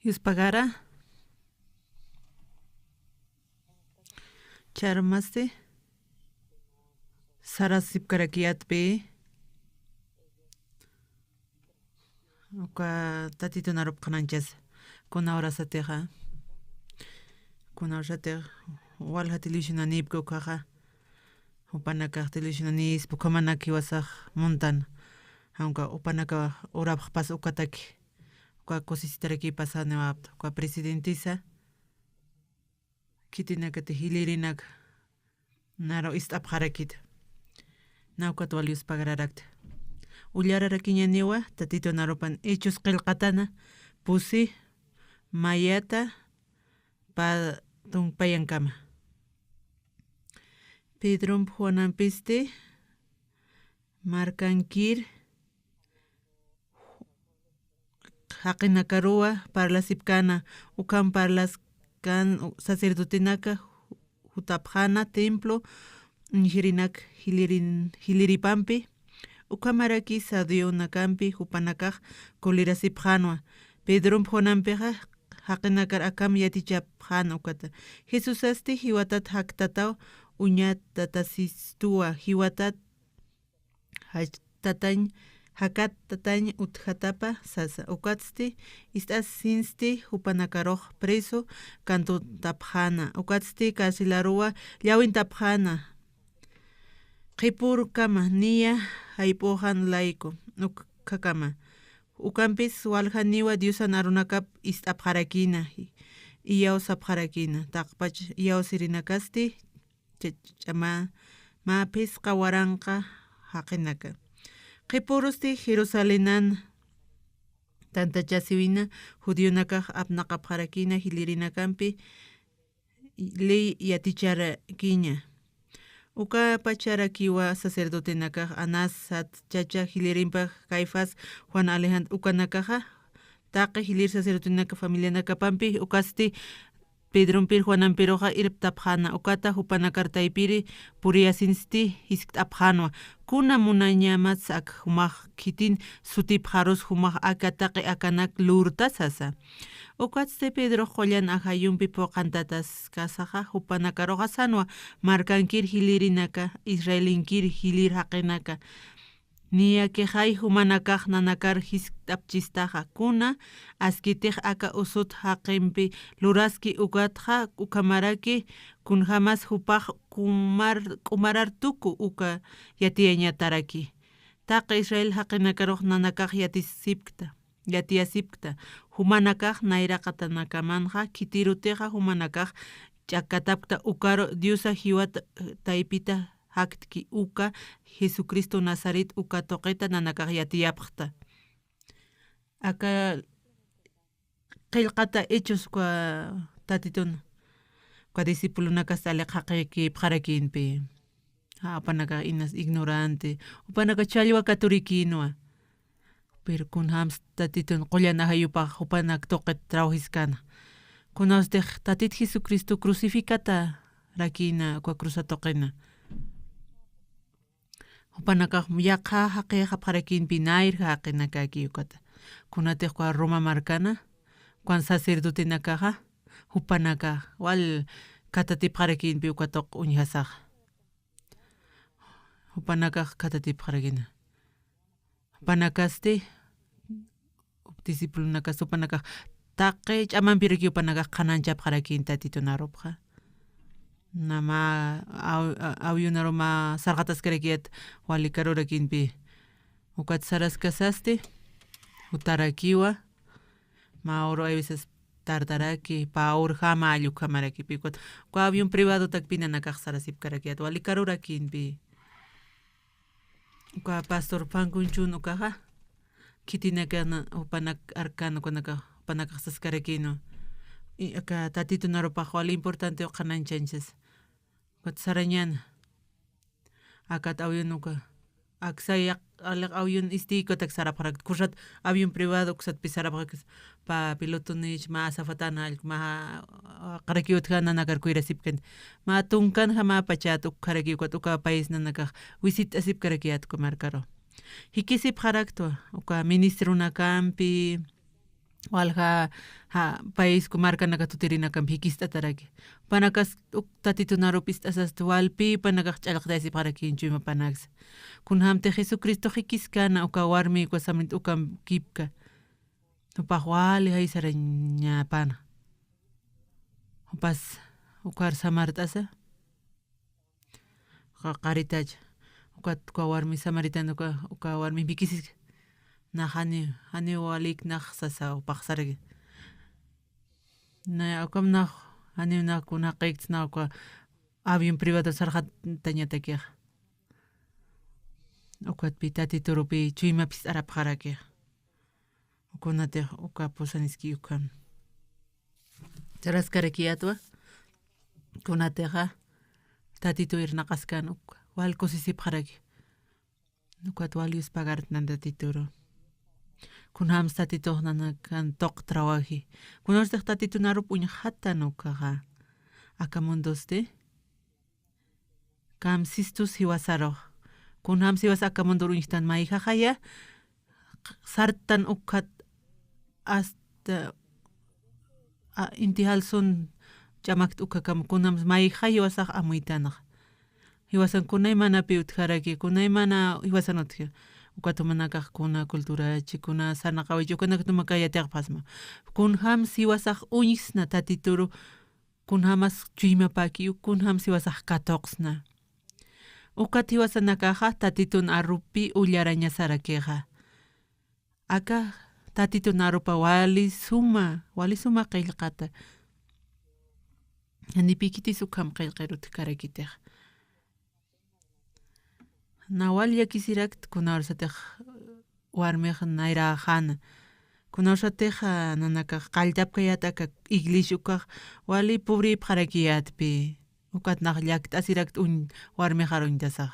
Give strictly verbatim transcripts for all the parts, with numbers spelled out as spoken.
Yuspagara. Charmasti. Sarasipkarakiyatpi. Uka tatitun arup qhananchas. Kuna urasatixa. Kuna urasatix. Walja televisión anipka ukaxa. Upanakax televisión anispa ukhamanak jiwasax muntan. Aunque upanaka urapxpas ukataki. Uka kusisitarakï pasaniwapta. Uka presidentisa. Khitinakati jilïrinak naru ist'apxarakita. Nawkat wal yuspagararakta. Ullararakiñaniwa, tatitun arupan Hechos qillqatana, pusi, mayata, pa, tumpayankama. Pedromp Juanampisti, markankir, jaqinakaruwa parlasipkana, ukham parlaskan sacerdotenaka jutapxana templo, uñjirinak jilirin-, jiliripampi, ukhamaraki sadionakampi jupanakax kulirasipxanwa. Pedromp Juanampixa jaqinakar akham yatichapxan ukata. Jesusasti jiwatat jaktataw uñatatasistuwa, jiwatat jach tatañ, jakat tatañ utjatapa sasa. Ukatsti, ist'as sinsti, jupanakarux preso kantutapxana. Ukatsti, carcelaruwa llawintapxana. Qhipurkama, niya jayp'uxan layku, ukhakama. Ukampis waljaniwa Diosan arunakap ist'apxarakïna, iyawsapxarakïna. Taqpach iyawsirinakasti, cha-, ch'ama, mä phisqa waranqa jaqinaka. Qhipurusti Jerusalenan tantachasiwina judionakax apnaqapxarakïna jilïrinakampi ley yaticharakiña. Uka pacharakiwa sacerdotenakax Anás sat chacha jilïrimpa Caifás Juan Alejandro ukanakaxa taqi jilïr sacerdotenaka familianakapampi ukasti Pedrompir Juanampiruxa irptapxäna, ukata jupanakar taypiri puriyasinsti jiskt'apxänwa. Kuna munañamas ak jumax khitin sutipxarus jumax aka taqi akanak lurta sasa. Ukatsti Pedrox qullan ajayumpi phuqhantataskasaxa jupanakaruxa sänwa, markankir jilïrinaka, Israelinkir jilïr jaqinaka. Niyakixay jumanakax nanakar jiskt'apchistaxa, kuna askitix aka usut jaqimpi luraski ukatxa, ukhamaraki kunjämas jupax kumar-, k'umarar tuku uka yatiyañataraki. Taqi Israel jaqinakarux nanakax yatisipkta, yatiyasipkta, jumanakax nayraqatanakamanxa khitirutixa jumanakax ch'akkatapkta ukaru Diosa jiwat taypita jaktki uka Jesucristo Nazaret uka tuqita nanakax yatiyapxta. Aka qillqata Hechos uka tatitun, uka discipulonakas aliq jaqikipxarakïnpi. Ja, jupanakax inas ignorante, jupanakax challwa katurikïnwa. Pero kunjämsti tatitun qullan ajayupax jupanak tuqit trabajiskana. Kunawstix tatit Jesucristo crucificatarakïna, uka cruza tuqina. Jupanakax yaqha jaqixapxarakïnpi nayr jaqinakaki ukata. Kunatix uka Roma markana, ukan sacerdotenakaxa, jupanakax wal katatipxarakïnpi uka tuq uñjasaxa. Jupanakax katatipxarakïna. Jupanakasti, discipulonakas jupanakax taqi ch'amampiraki jupanakax qhanañchapxarakïn tatitun arupxa. Nama aw-, a-, avionaru mä sarxataskarakiyat wali karurakïnpi. Ukat saraskasasti, jutarakiwa, mä uru hay veces tardaraki, pä urjama allukhamarakipi, ukat, uka avión privadotakpi nanakax sarasipkarakiyat, wali karurakïnpi. Uka pastor Pankunchun ukaxa, khitinakana, jupanak arkan ukanakax, jupanakax saskarakïnwa. I, aka tatitun arupax wali importante qhanañchañchas. Ukat sarañäna. Akat avión uka. Aksay yaq-, aliq avión isti ukatak sarapxarakta. Kusat avión privado uksatpï sarapxarakta. Pä pilotonïch, mä azafatana, allku mä, a, qarakiw utjäna nanakar kuyrasipkänti. Mä tunkanxa mä pachat ukharaki ukat uka país nanakax visit'asipkarakiyät uka markaru. Jikisipxaraktwa, uka ministronakampi, Walja, ja, país, ku markanaka tutirinakamp jikist'ataraki. Panakas uk Tatitun arup ist'asasti walpi, panakax ch'allqtayasipxaraki chuymapanaksa. Kunjamti Jesucristo jikiskana uka warmi, uka samrit, uka kipka. Jupax wali jaysarañapana. Jupas ukar samart'asa. Qa-, qaritacha. Ukat uka warmi samaritana uka, uka warmi mikisiska. Nax jani, jani walik nax sasa upax saraki. Na, ukam nax, jani nax kuna qikts na uka avión privado sarxatañatakixa. Ukatpi Tatiturupi chuymapis arapxarakixa. Ukunatix uka pusaniski ukan. Saraskarakiyatwa, kunatixa Tatitu irnaqaskan uk, wal kusisipxaraki. Ukat wal yuspagartnan Tatituru. Kunjams Tatitux nanakan tuq trawaji. Kunawstix Tatitun arup uñjatan ukaxa. Aka mundosti. Kamsistus jiwasarux. Kunjams jiwas aka mundur uñjtan mayjaxaya, sartan ukhat hasta, a, inti jalsun ch'amakt ukhakam kunjams mayja jiwasax amuytanax. Jiwasan kunaymanapi utjaraki, kunaymana jiwasan utji. Ukat jumanakax kuna culturachi, kuna sarnaqawichi, ukanakatuma kayatiqpasma. Kunjams jiwasax uñjsna Tatituru, kunjamas chuymapäki, kunjams jiwasax katuqsna. Ukat jiwasanakaxa Tatitun arupi ullarañasarakixa. Aka Tatitun arupa wali suma, wali suma qillqata. Janipi khitis ukham qillqir utjkarakitix. Na wal llakisirakt kunawsatix warmix nayraxana. Kunawsatix, a, nanakax qalltapkayät aka iglesia ukax wali pobripxarakiyätpi. Ukat nax llakt'asirakt uñ, warmixar uñtasax.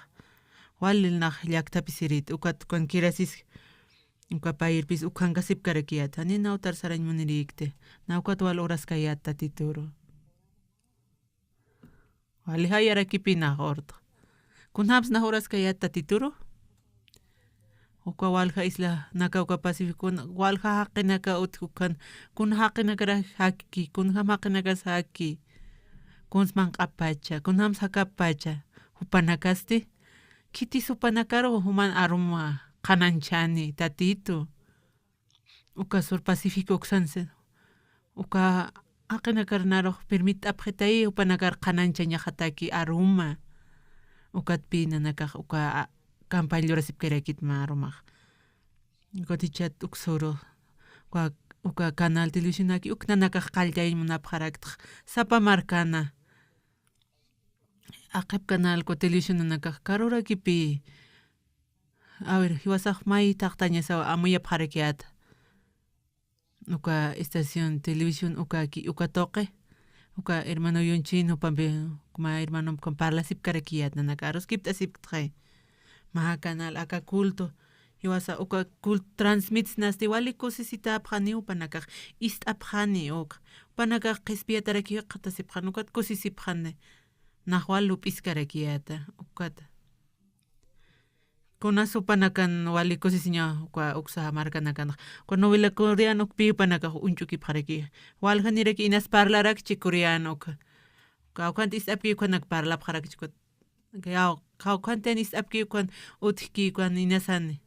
Wali nax llaktapisirït, ukat ukankirasiski. Uka payirpis ukhankasipkarakiyät. Jani na utar sarañ munirïkti. Na ukat wal uraskayät Tatituru. Wali jayarakipï nax urtxa. Kunjams nax uraskayät Tatituru. Uka walja islanaka uka Pacífico, walja jaqinaka utj ukan, kun jaqinakar jakki, kunjam jaqinakas jakki. Kuns manq'apacha, kunjams jakapacha. Jupanakasti. Khitis jupanakaru juman arum qhanañchani, Tatitu. Uka sur Pacífico uksansi. Uka jaqinakar narux permitt'apxitayi, jupanakar qhanañchañaxataki aruma. Ukatpi nanakax uka, a, campaña lurasipkarakitma arumax. Ukat jichat uk suru. Uka, uka canal televisionaki uk nanakax qalltayañ munapxaraktx. Sapa markana. Aqhip canal uka televisionanakax karurakipï. A ver, jiwasax maytaqtañasaw amuyapxarakiyät. Uka estación televisión ukaki, uka tuqi. Uka hermano Yunchin jupampi, mä hermanompi parlasipkarakiyät, nanaka aruskipt'asipktxay. Mä canal aka culto. Jiwasa uka culto transmitsnasti wali kusisitäpxani jupanakax ist'apxani uk. Jupanakax qhispiyatarakix qhatasipxani ukat kusisipxani. Nax wal lup'iskarakiyäta, ukat. Kunas jupanakan wali kusisiña, uka uksa markanakanx. Uka novela coreano ukpi jupanakax uñch'ukipxaraki. Waljaniraki inas parlarakchi coreano uka. Kawkhanti ist'apki ukhanak parlapxarakchi ukat. Kaw-, kawkhanti ist'apki ukhan utjki ukan inasani.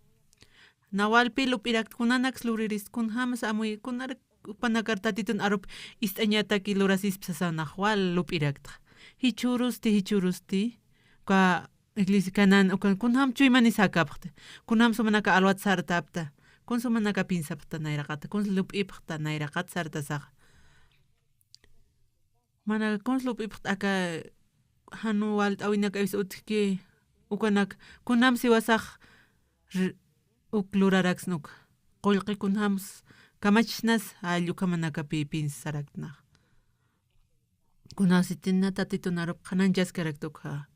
Na walpi lup'irakt kunanaks luriris, kunjams amuy, kunar jupanakar Tatitun arup ist'añataki lurasisp sasaw nax wal lup'iraktxa. Jichhürusti, jichhürusti, uka iglesia Canaán ukan kunjam chuymanis jakapxti. Kunjams jumanaka alwat sartapta. Kuns jumanaka piensapxta nayraqata. Kuns lup'ipxta nayraqat sartasaxa. Mana kuns lup'ipxta aka jan walt'äwinak awis utjki ukanak kunjams jiwasax r-, uk luraraksna uk. Qullqi kunjams kamachsnas jall ukhamanakapi piensaraktnax. Kunasitina Tatitun arup qhanañchaskarakta ukxa.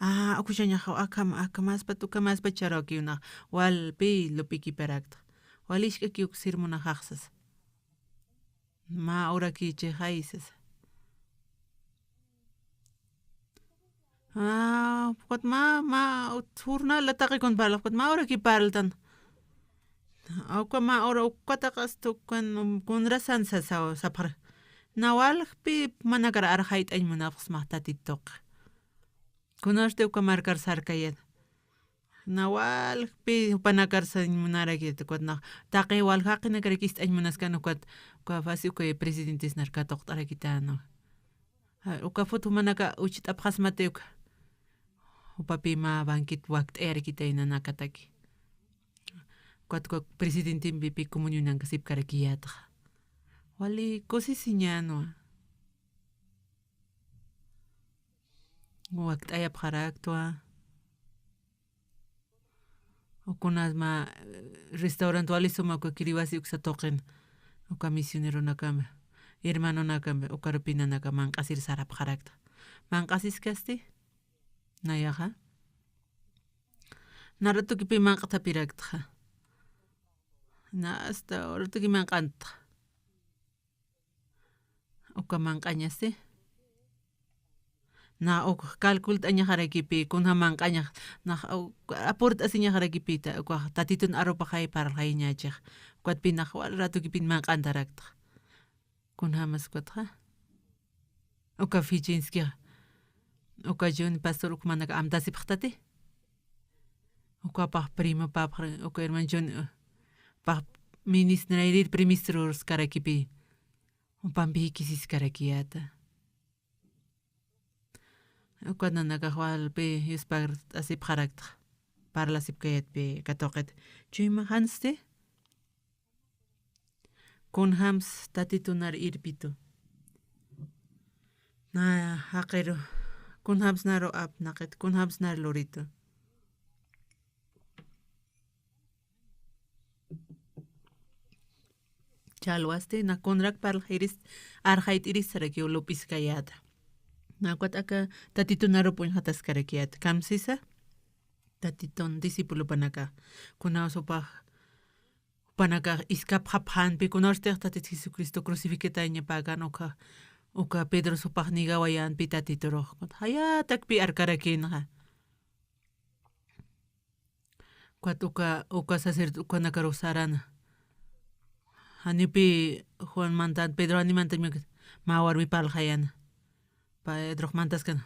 A, ukhuchañaxaw akham, akhamaspat, ukhamaspat charawakiw nax. Walpi lup'ikiparaktxa. Wal isk'aki uk sirmunaxax sasa. Mä urakichixay sasa. A, ukat mä, mä, ut-, jornal taqi kun parlax, ukat mä uraki parltan. Awkama ora ukkataqastu kun kunrasan sasaw sapxar. Nawaljpi manakar arxayt'añ munapxsmax Tatituq. Kunasti uka markar sarkayat. Nawaljpi jupanakar sañ munarakit ukat nax taqi waljaqinakarak ist'añ munaskan ukat uka fasi uka presidentesnar katuqt'arakitänwa. Uka fut jumanaka ucht'apxasmati uka. Jupapi mä banquet wakt'ayarakitay nanakataki. Ukat uka presidentempi pi comunionanka sipkarakiyätxa. Wali kusisiñänwa. Wakt'ayapxaraktwa. Ukunasma restaurant wali suma uka kiriwasi uksa tuqin. Uka misioneronakampi, hermanonakampi, ukarupinanaka manq'asir sarapxarakta. Manq'asiskasti? Nayaxa. Naratukipi manq'atapiraktxa. Na hasta uratuki manq'antxa. Uka manq'añasti. Na uk calcult'añaxarakipi, kunja manq'añax, nax apurt'asiñaxarakipita, uka tatitun arupaxay parlxayiñachix. Ukatpi nax wal ratukipin manq'antaraktax. Kunjamas ukatxa. Uka fichinskixa. Uka John pastor ukmanaka amtasipxtati. Ukapax primo papxa, uka hermano John, pax ministrayrir primistrurskarakipi. Upampi jikisiskarakiyäta. Uka nanakax walpi yuspart'asipxaraktax. Parlasipkayatpi katuqit. Chuymaxansti. Kunjams tatitunar irpitu. Na jaqiru. Kunjamsnaru apnaqit. Kunjamsnar luritu. Chalwasti, na kunrak parlxirist, arxayt'irist sarakiw lup'iskayäta. Na ukat aka tatitunarup uñjataskarakiyäta. Kamsisa, tatitun discipulopanaka. Kunaw supax, jupanakax iskapxapxänpi, kunawstix tatit Jesucristo crucificatañapäkan uka, uka Pedro supax nigawayänpi tatiturux. Jayätakpi arkarakïnxa. Ukat uka, uka sacerdote ukanakarux sarana. Janipi Juan mantan, Pedro jani mantañ mä warmi parlxayana. Pedrox mantaskan.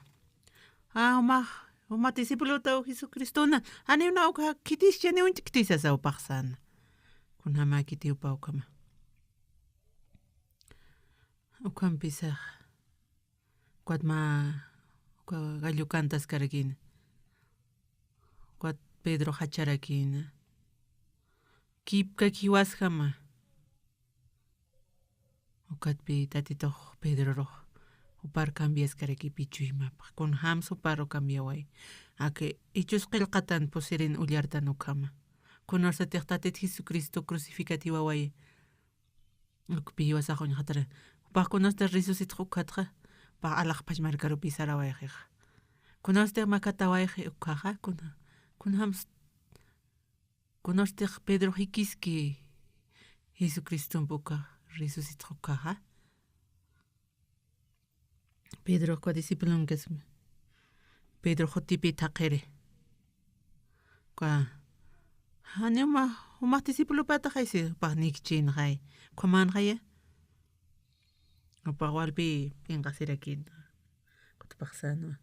A, jumax, juma discipulota Jesucristona. Janiw na uka khitis chaniw uñt'kiti sasa upax sana. Kunjama khitiw upa ukhama. Ukhampisax. Ukat mä, uka gallo cantaskarakïna. Ukat Pedro jacharakïna. Kipkak jiwasjama. Ukatpi tatitux Pedrorux jupar cambiaskarakipi chuymapx. Kunjams juparu cambiaway. Aka Hechos qillqatan pusirin ullartan ukhama. Kunasatix tatit Jesucristo crucificat jiwaway. Ukpi jiwasax uñjatara. Jupax kunasti resucitx ukkhatxa, jupax alaxpach markarupi sarawayxixa. Kunasti makatawayxi ukkhaxa, kuna, kunjams, kunastix Pedro jikiski Jesucristomp uka resucitx ukkhaxa. Pedro uka discipulonkas Pedro jutipi thaqhiri. Uka, jani uma, jumax discipulopataxaysi, jupax nikchinxay. Ukhamanxaya. Jupax walpi p'inqasirakïna. Kutpaxsanwa.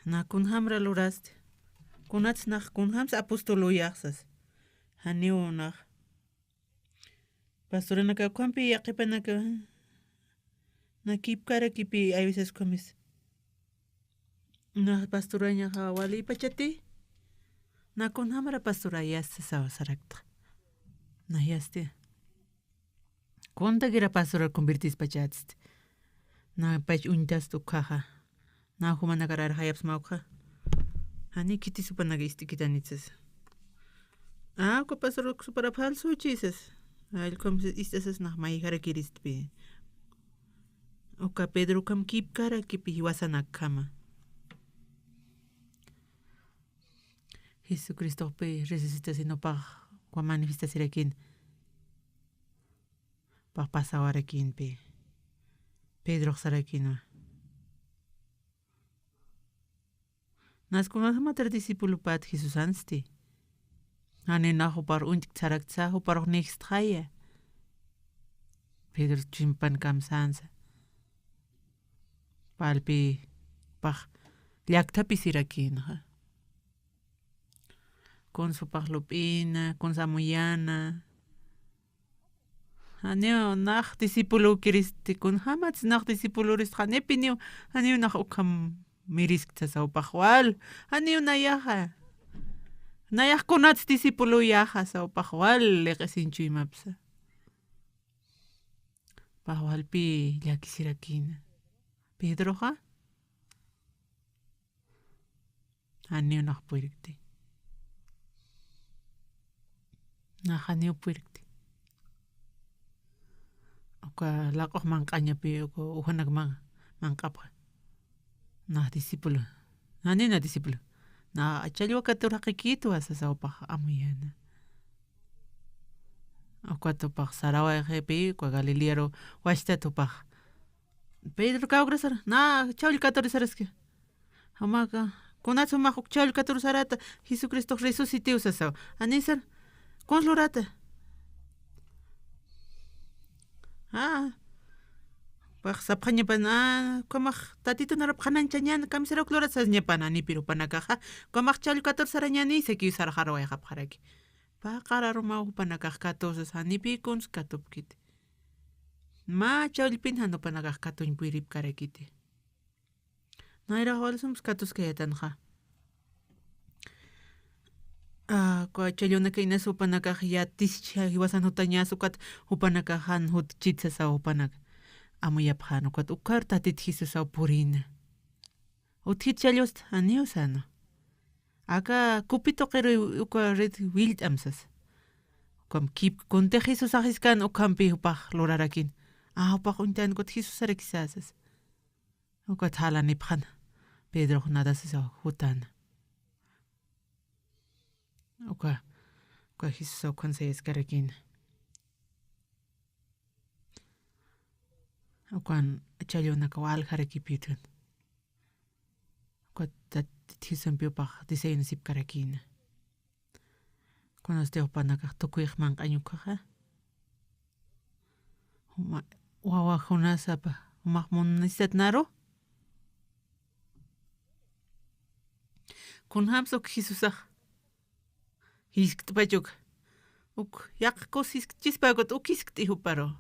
Na kunjamra lurasti. Kunats nax kunjams apostoluyaxsas. Janiw nax. Pastoranaka ukhampi yaqhipanaka na kipkarakipi hay veces ukhamis. Na pastorañaxa walipachati. Na kunjamara pastorayas sasaw sarakta. Na yasti. Kuntakira pastora convertispachätsti. Na pach uñtast ukkhaxa. Na jumanakar arxayapsma ukxa. Jani khitis jupanaka ist'ikitanit sasa. A, uka pastor uka supara falsuchi sasa. Allqum ist'asas nax mayjarakiristpi. Uka Pedro ukham kipkarakipi jiwasanakkhama. Jesucristoxpi resucitasin upax uka manifestasirakïn. Upax pasawarakïnpi. Pedrox sarakïnwa. Nas kunjamatar discipulopat Jesusansti. Janiw nax jupar uñt'ksarakta, juparux nijstxaya. Pedro chuymapan kamsänsa. Palpi jupax llakthapisirakinxa. Kuns jupax lup'ina, kuns amuyana. Janiw nax discipulowkiristi, kunjamatsa nax discipulorista, janipiniw, janiw nax ukham mirisktsa sawpax wal, janiw nayaxa. Nayax kunats discipuloyaxa sawpax wal, liq'isin chuymapsa. Pax walpi llakisirakina. Pedroxa. Janiw nax purirkti. Nax janiw purirkti. Uka laq'ux manq'añapi, uka ujanak man-, manq'apxa. Nax discípulo. Janiw nax discípulo. Nax challwa catorce jaqikitwa sasa jupax amuyana. Ukat jupax sarawayxipi, uka Galilearu wachtat jupax. Pedro kawkirasara, nax challwa catorce saraski. Jumax, kunats jumax uk challwa catorce sarata, Jesucristox resucitiw sasaw. Janiw sar, kuns lurata. A, jupax sapxañapan, a, ukhamax Tatitun arap qhanañchañäni, kamisara uk lurata sasñapan, janiw, pero jupanakaxa, ukhamax challwa catorce sarañäni, sakiw sarxarawayxapxaraki. Paqar arumaw jupanakax katuw sas, janiw, kuns katupkiti. Mä challwpin jan jupanakax katuñ puripkarakiti. Nayrax wal sums katuskayatanxa. A, uka challwanaka inas jupanakax yatischa jiwasan jutañas ukat jupanakax jan jutchit sasaw jupanak amuyapxän ukat ukar Tatit Jesusaw purina. Utjit challwasta, janiw säna. Aka kupi tuqiru uka red willt'am sas. Ukham kip kuntix Jesusax jiskän ukhampi jupax lurarakin. A, jupax uñtän ukat Jesusarakisa sas. Ukat jalanipxäna. Pedrox nadasisaw jutäna. Uka, uka Jesusaw ukan sayaskarakina. Ukan challwanakaw aljarakipïtun. Ukat Tatit Jesusampi jupax desayunasipkarakina. Kunasti jupanakax tukuyix manq'añ ukkhaxa. Juma, wawa Jonasapa, jumax munistat naru. Kunjams uk Jesusax jiskt'pach uk. Uk yaqha kus jiskt'chispa ukat uk jiskt'i juparu.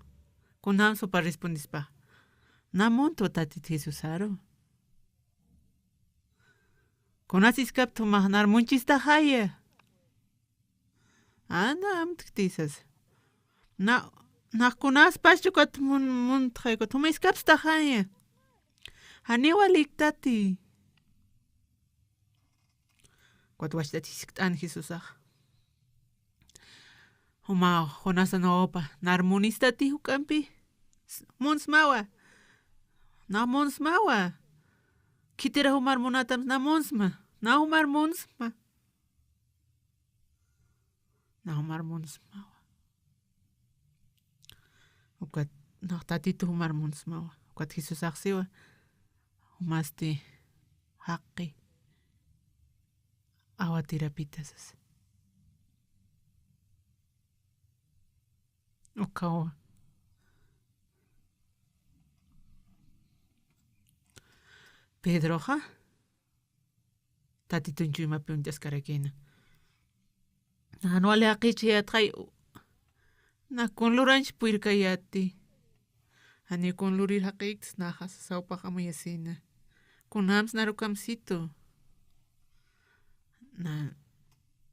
Kunjams jupa respondispa. Nax muntwa Tatit Jesusaru. Kunas jiskapta jumax nar munchistaxaya. Ana amtktï sasa. Na, nax kunaspach ukat mun-, muntxay ukat juma jiskapstaxaya. Janiw waliktati. Ukat wachtat jiskt'an Jesusax. Juma Jonasan wawapax, nar munistati juk'ampi. S-, munsmawa. Nax munsmawa. Khitira jumar munatam, nax munsma. Nax jumar munsma. Nax jumar munsmawa. Ukat nax Tatitu jumar munsmawa. Ukat Jesusax siwa. Jumasti jaqi awatirapita sasa. Ukawa. Pedroxa Tatitun chuymapi uñt'askarakina. Jan wali jaqichayätxay, nax kun luranch purirkayäti. Janiw kun lurir jaqïktas, naxa sawpax amuyasina. Kunjams nar ukham situ. Nax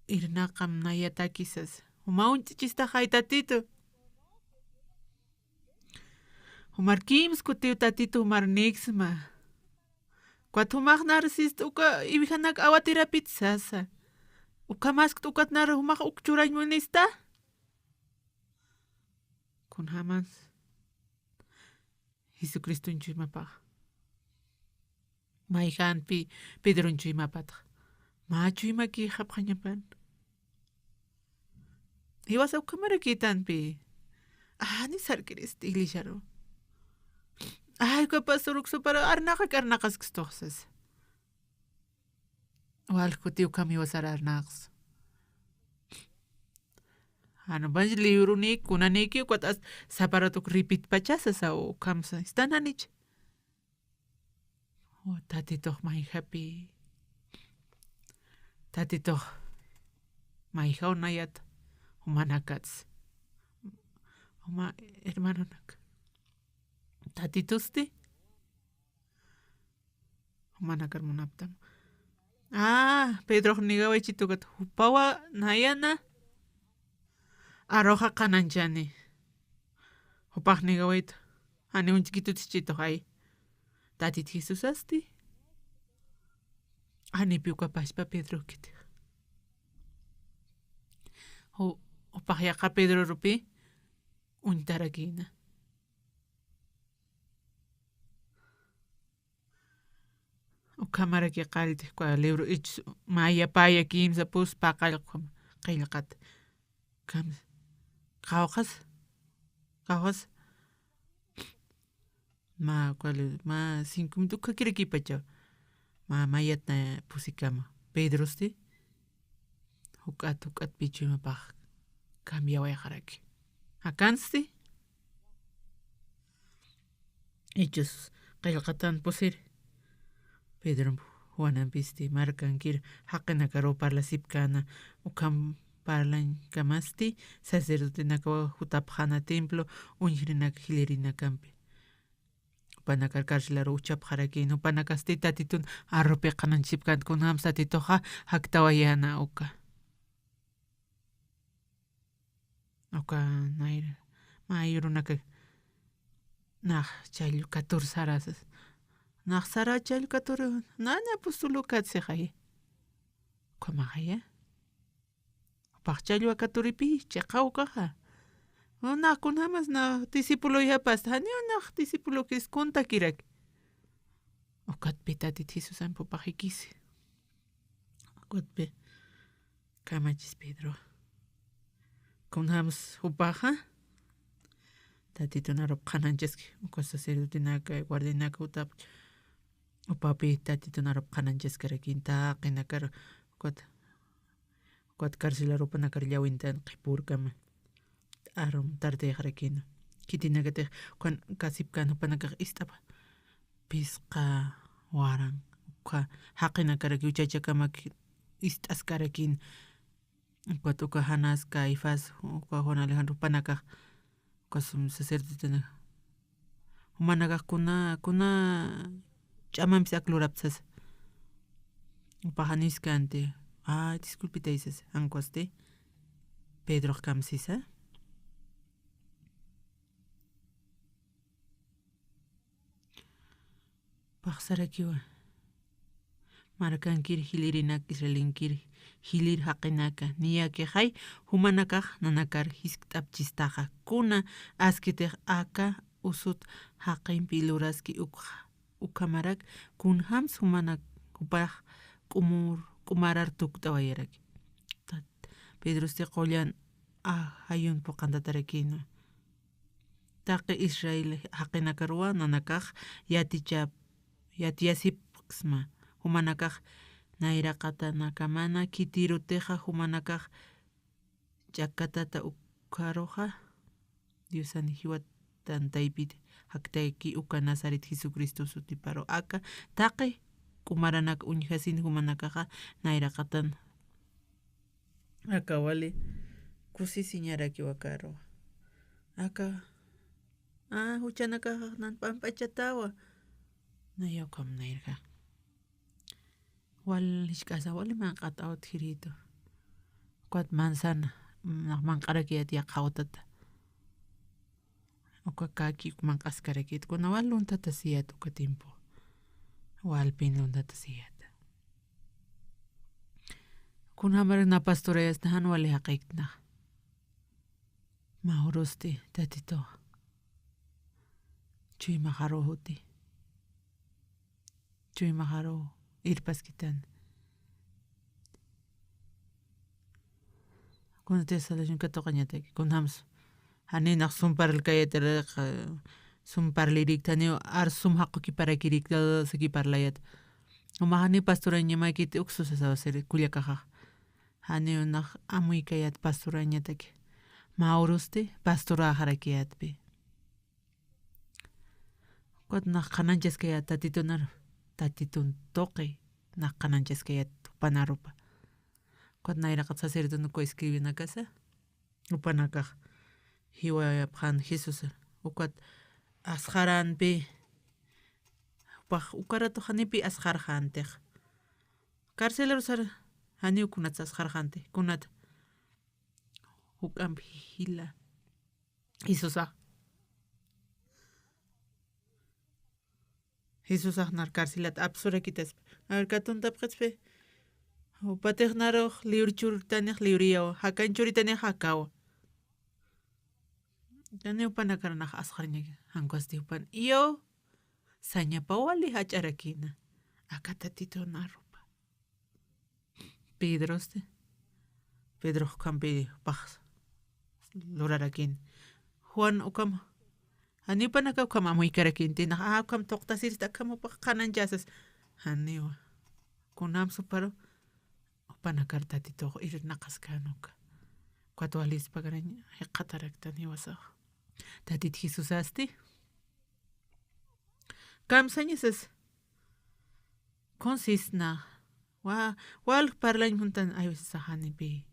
irnaqam nayataki sasa. Juma uñt'ichistaxay Tatitu. Jumar kimsa kutiw Tatitu jumar niksma. Ukat jumax nar sist'a uka iwijanak awatirapit sasa. Ukhamaskt'a ukat nar jumax uk churañ munista. Kunjamas Jesucriston chuymapax. Mayjanpi Pedron chuymapatxa. Mä chuymakïxapxañapan. Jiwasa ukhamarakïtanpi. Jani sarkirist iglesiaru. Ay, uka pastor uksupar arnaqak arnaqaskstux sasa. Wal kuti ukham jiwasar arnaqs. Bueno, banch librunïki, kunanïki, ukat as-, sapa ratuk ripitpachasa, sa, ukhamsa, istan janich. O, Tatitux mayjapi. Tatitux mayjaw nayat, jumanakats. Juma hermanonak. Tatitusti. Jumanakar munaptam. Ah, Pedrox nigawaychitukat jupawa nayana. Aruxa qananchani. Jupax nigawaytu. Jani uñchkitutischitux ay. Tatit Jesusasti. Janipi uka pachpa Pedrokiti. Ju-, jupax yaqa Pedrorupi uñtarakïna. Ukhamaraki qallti, uka libro Hechos, maya paya kimsa pus paqallqu qillqat. Ukham, qawqhas, qawqhas. Mä, uka li-, mä cinco minuto ukhakirakipachaw. Mä, mayatna pusikama. Pedrosti. Juk'at, juk'at pichumapax cambiawayxaraki. Akansti. Hechos qillqatan pusir. Pedro Juanampisti markankir jaqinakaru parlasipkäna, ukham parlañkamasti sacerdotenakawa jutapxäna templo uñjrinak jilïrinakampi. Jupanakar carcelaru uchapxarakïn, jupanakasti Tatitun arupi qhanañchipkänti, kunjams Tatituxa jaktawayäna uka. Uka nayra, mä urunaka nax challwa katur sarasas. Nax sara challwa katur, nañ apostol ukat sixaya. Ukhamaxaya. Jupax challwa katuripi chiqa ukaxa. Nax kunjamas nax discipuloyapasta, janiw nax discipulokis kuntakiraki. Ukatpi Tatit Jesusampi jupax jikisi. Ukatpi kamachis Pedro. Kunjams jupaxa Tatitun arup qhanañchaski, uka sacerdotenaka, guardianaka jutap, jupapi Tatitun arup qhanañchaskarakin, taqinakar, ukat, ukat carcelaru jupanakar llawintan qhipürkama. Arum tardeyxarakïna. Khitinakatix ukan kasipkän jupanakax ist'apa. Phisqa waran, uka jaqinakaraki, uchachakamak ist'askarakïn. Ukat uka Janás, Caifás, uka Juan Alejandro jupanakax, uka sum sacerdotenaka. Jumanakax kuna, kuna ch'amampis ak lurapta sasa. Jupax janiskänti. Ay, disculpitay sasa, jan ukhasti. Pedrox kamsisa. Paxsarakiwa. Markankir jilïrinak, Israelinkir jilïr jaqinaka, niyakixay jumanakax nanakar jiskt'apchistaxa, kuna askitix aka usut jaqimpi luraski ukxa, ukhamarak kunjams jumanak jupax k'umur, k'umarar tukt'awayaraki. Tat-, Pedrosti qullan ajayun phuqantatarakïna. Taqi Israel jaqinakaruwa nanakax yatichap-, yatiyasipksma, jumanakax nayraqatanakamana khitirutixa jumanakax ch'akatata ukharuxa, Diosan jiwat tantaypit jaktayki uka Nazaret Jesucristo sutiparu aka taqi k'umaranak uñjasin jumanakaxa nayraqatan. Aka wali kusisiñarakiwa karu. Aka, a, juchanakaxa nan pamp'achatawa. Naya ukham nayrja. Wal jisk'asa wali manq'at awtjiritu. Ukat manzana, nax manq'arakiyat yaqha utata. Uka kaki uk manq'askarakit, kuna wal luntatasiyat uka tiempo. Walpin luntatasiyat. Kunjamarak na pasturayasta jan wali jaqiktnax. Mä urusti, Tatituxa. Chuymaxaruw juti. Chuymaxaruw irpaskitan. Kunatix salvación katuqañataki, kunjams. Janiw nax sum parlkayat, sum parlirikta, janiw ar sum jaqukiparakirikta, saki parlayat. Jumax janiw pasturañamakit uksu sasawa sir kullakaxax. Janiw nax amuykayat pasturañataki. mä urusti pastoräxarakiyätpi. Ukat nax qhanañchaskayät Tatitunar, Tatitun tuqi nax qhanañchaskayät jupan arupa. Ukat nayraqat sacerdote uka escribinakasa, jupanakax jiwayapxän Jesusa. Ukat asxaränpi, jupax uka rato janipi asxarxäntix. Carceleru sar, janiw kunats asxarxänti, kunat juk'amp jila. Jesusax. Jesusax nar carcelat apsurakitaspa. A ver, katuntapxitspi. Jupatix narux liwr churitanix liwriyawa. Jakañ churitanix jakawa. Janiw jupanakar nax asxarñaki. Jan ukhasti jupan. Iyaw. Sañapa wali jach'arakïna. Aka Tatitun arupa. Pedrosti. Pedrox ukhampi jupax lurarakïn. Juan ukham, janiw jupanaka ukham amuykarakïnti, nax, a, ukham tuqtasirista, akham jupax qhanañchäsas. Janiwa. Kunjams juparu, jupanakar Tatitux irnaqaskän uka. Ukat walispa karañ jikxataraktan jiwasax. Tatit Jesusasti. Kamsañasas. Kunsisna. Wa, wal parlañ juntan, ay, saxanipi.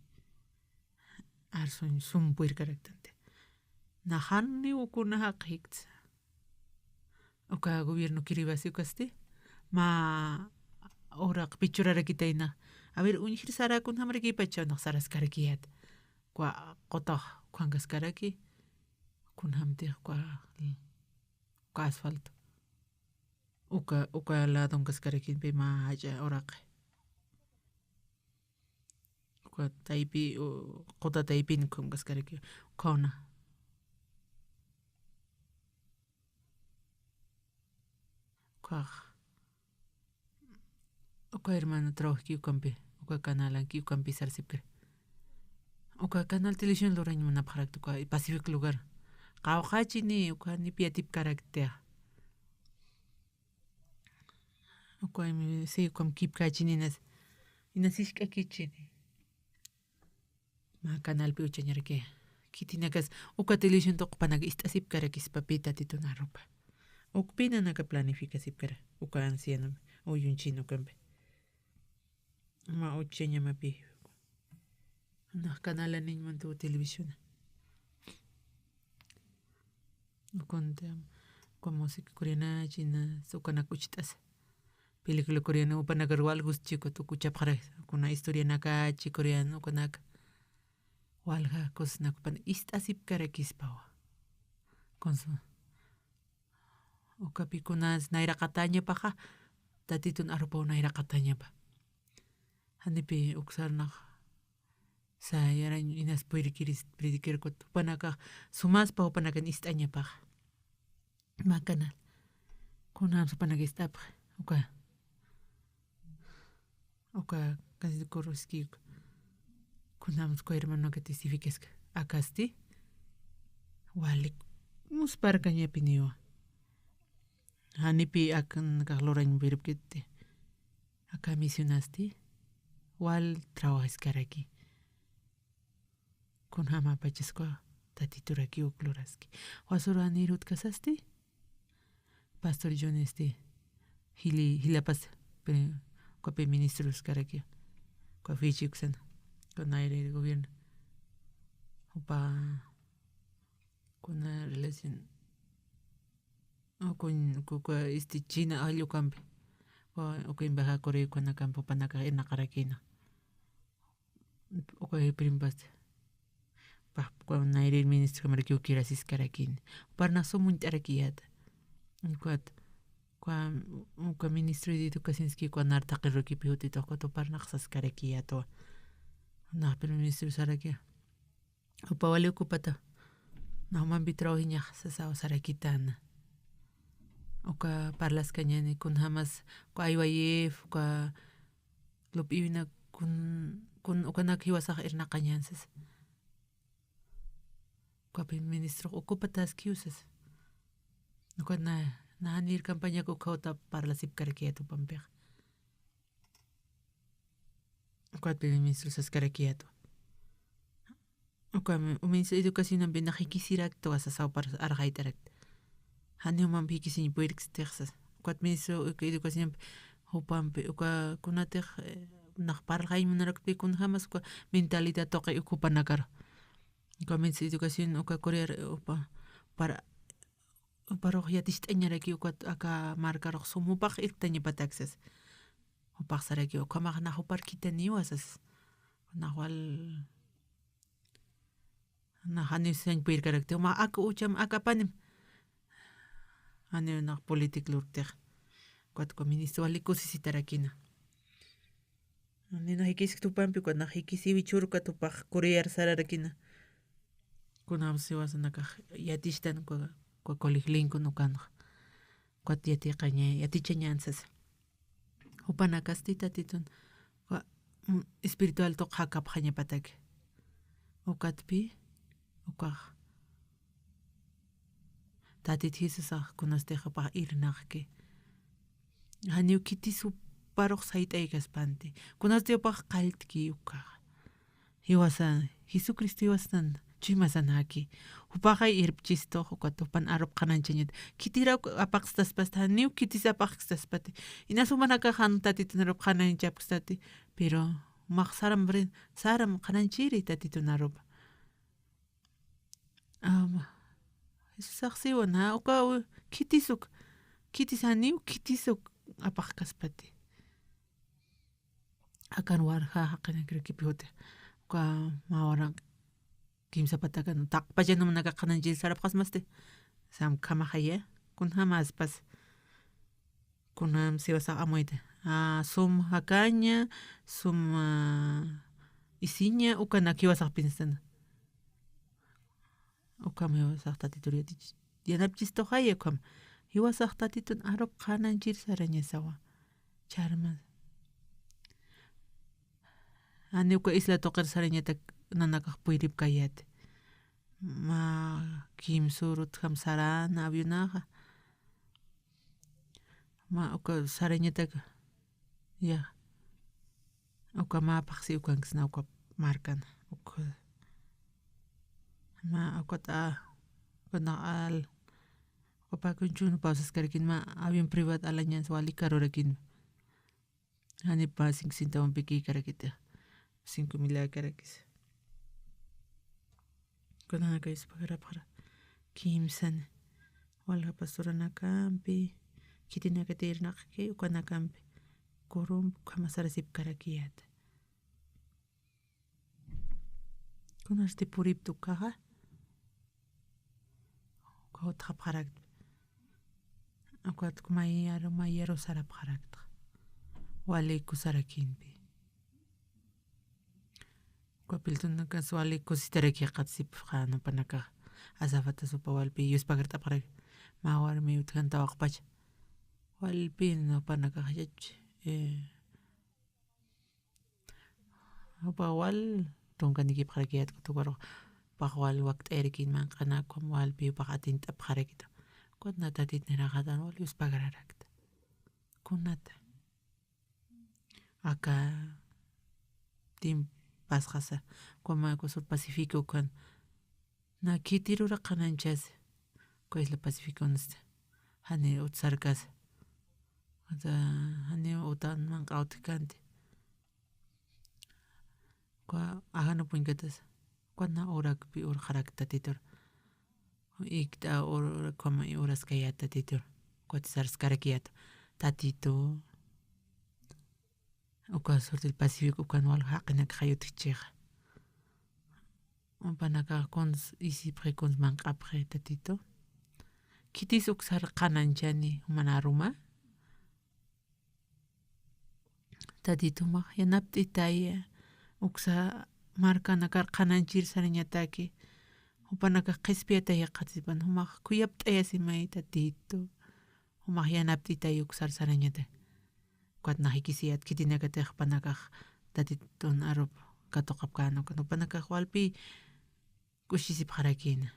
Arsuñ sumpuirkaraktanti. Naxaniw kuna jaqïkta. Uka gobierno Kiribati ukasti. Mä uraqpi churarakitayna. A ver, uñjir sara kunjamarakipachaw nax saraskarakiyät. Uka qutax ukhankaskaraki. Kunjamtix uka, uka asfalto. Uka, uka ladonkaskarakimpi mä jach'a uraqi. Uka taypi, u, quta taypin ukhamkaskaraki. Ukhawna. Ukax. Uka hermano trabajki ukampi, uka canalanki ukampi sarsipkir. Uka canal televisión lurañ munapxarakta uka Pacific lugar. Qawqachini uka janipi yatipkarakta. Uka M B C ukham kipkachini inas, inas jisk'akichini. Mä canalpi uchañaraki. Khitinakas uka televisión tuqpanak ist'asipkarakispa pï Tatitun arupa. Ukpi nanaka planificasipkara. Uka anciano uyuñchin ukampi. Mä uchañamapi. Nax canalaniñ mantuw televisiona. Ukunta, uka música coreana, china, ukanak ucht'asa. Película coreana, upanakar wal gustchikut, uka uchapxara, kuna historianakachi coreana, ukanak. Walja cosas nakupan ist'asipkarakispawa. Kunsa. Ukapi kunas nayraqatañapaxa, Tatitun arupaw nayraqatañapa. Janipi uksarnax, sayarañ inas puyrikirist, predikirkut, jupanakax, sumaspa jupanakan ist'añapaxa. Mä canal. Kunams jupanak ist'apxi, uka. Uka, casi corroski, uka. Kunams uka hermanoka testificaska. Akasti. Walik. Musparkañapiniwa. Janipi akan kax lurañ wirpkitti. Aka misionasti. Wal trabajaskaraki. Kunjamapachas uka Tatituraki uk luraski. Wasura nirut kasasti. Pastor John este, jili, jilapas, pe, ukapi ministroskaraki, uka Fiji uksana, uka nayrïr gobierno. Upa, kuna relación, uka, uka, este, China allukampi, uka, uka embajada Corea ukanakampi, upanaka irnaqarakina. Uka primpasti. Paj, uka nayrïr ministro kamaraki ukirasiskarakini. Uparnax sum uñt'arakiyäta. Ukat, uka, uka ministro de educacionski uka nar taqi rukipi jutituxkut uparnax saskarakiyätwa. Nax primer ministro saraki. Upa wali ukupata. Nax umampi trabajiñax sasaw sarakitana. Uka parlaskañani kunjamas, uka I Y F, uka lup'iwina kun, kun ukanak jiwasax irnaqañän sasa. Ukapi ministrox ocupataskiw sasa. Uka na, na janir campañak ukhawta parlasipkarakiyät upampixa. Ukatpi ministro saskarakiyätwa. Uka mi-, uminsa educacionampi nax jikisirakta, wasa sawpar arxayt'arakta. Janiw umampi jikisiñ puyrkstix sas. Ukat minsa uka educacionampi jupampi, uka kunatix, eh, nax parlxañ munarakpi kunjamas uka mentalidad tuqi uk jupanakaru. Uka minsa educación uka Corea, upa, para, uparux yaticht'añaraki ukat aka markarux sum jupax irptañapatak sas. Jupax saraki, ukhamax nax jupar khitaniwa sas. Nax wal Nax janiw sañ puyrkarakti, jumax aka ucham, aka apanim. Janiw nax política lurktix. Ukat uka ministro wali kusisitarakina. Nina jikisktupampi, ukat nax jikisiwi churka tupax Corear sararakina. Kunam siwasanakax yatichtan uka, uka colegio Lincoln ukanxa. Ukat yatiqaña, yatichañan sasa. Jupanakasti Tatitun, wa-, mm, espiritual tuq jakapxañapataki. Ukatpi, ukax. Tatit Jesusax kunasti jupax irnaqki. Janiw khitis juparux sayt'aykaspanti. Kunasti jupax qalltki ukax. Jiwasa, Jesucristo jiwastan, chuymasanaki. Jupaxay irpchistux, ukat jupan arup qhanañchañat. Khitirak apaqstaspasti, janiw khitis apaqstaspati. Inas jumanakax jan Tatitun arup qhanañchapkstati. Pero, jumax saram brin, saram qhanañchiri Tatitun arup. Ama. Jesusax siwan, ja, uka, u-, khitisuk. Khitis janiw, khitisuk apaqkaspati. Akan warja jaqinakirakipi juti. Uka mä waranq kimsa patakan taqpachan jumanakax qhanañchir sarapxasmasti. Sam khamaxaya, kunjamaspas. Kunam siwasax amuyta. Ah, sum jakaña, sum, ah, isiña, ukanak jiwasax pienstan. Ukham jiwasax Tatitur yatich-, yanapchistuxaya ukham. Jiwasax Tatitun arup qhanañchir sarañasawa. Charma. Ani uka isla tuqir sarañatak nanakax puyripkayat. Mä kimsürut jam sarana avionaxa. Mä uka sarañatak, ya. Uka mä phaxsi ukanksna uka markana. Uka. Mä ukat a, uka na al, uka pakun chun pausas karakin mä avión privado alañans wali karurakin. Janipa cinco centavompi kïkarakiti. Cinco millakarakis. Kunanakaysa pagarapxara. Kimsani. Walja pastoranakampi. Khitinakati irnaqki ukanakampi. Kurumpi ukhamasarasipkarakiyata. Kunasti puripta ukaxa. Uka utxapxarakta. Ukat mayaru, mayaru sarapxarakta. Wali kusarakinpi. Uka piltunakas wali kusitarakïqat sipxan jupanakax. Azafata supa walpi yuspagart'apxarak. Mä warmi utjan tawaqpacha. Walpi jupanakax yach, eh, Jupa wal tunkanikipxarakiyat, jupax wal wakt'ayarakin manq'anak, ukham walpi jupax atint'apxarakitu. Kunata Tatit niraxatan wal yuspagrarakta. Kunata. Aka tiempo pasxasa, ukhama uka sur Pacífico ukhan. Na khitirura qhanañchasi, uka isla Pacífico unasta. Jani utsarkasa. Uta, jani utan manq'a utjkanti. Uka ajanup uñkatasa. Uka na urakpi urxarakta Tatitur. Ikt'a ur-, ukhama uraskayat Tatitur. Ukat sarskarakiyat. Tatitu. Uka sur del Pacífico ukan wal jaqinakxay utjchixa. Jupanakax kuns isipxi, kuns manq'apxi Tatitu. Khitis uksar qhanañchani juman aruma. Tatitu, jumax yanapt'itaya, uksa markanakar qhanañchir sarañataki. Jupanakax qhispiyatay jikxatasipani, jumax khuyapt'ayasimay Tatitu. Jumax yanapt'itay uksar sarañata. Ukat nax jikisiyat khitinakatix jupanakax Tatitun arup katuqapkän ukan. Jupanakax walpi kusisipxarakïna.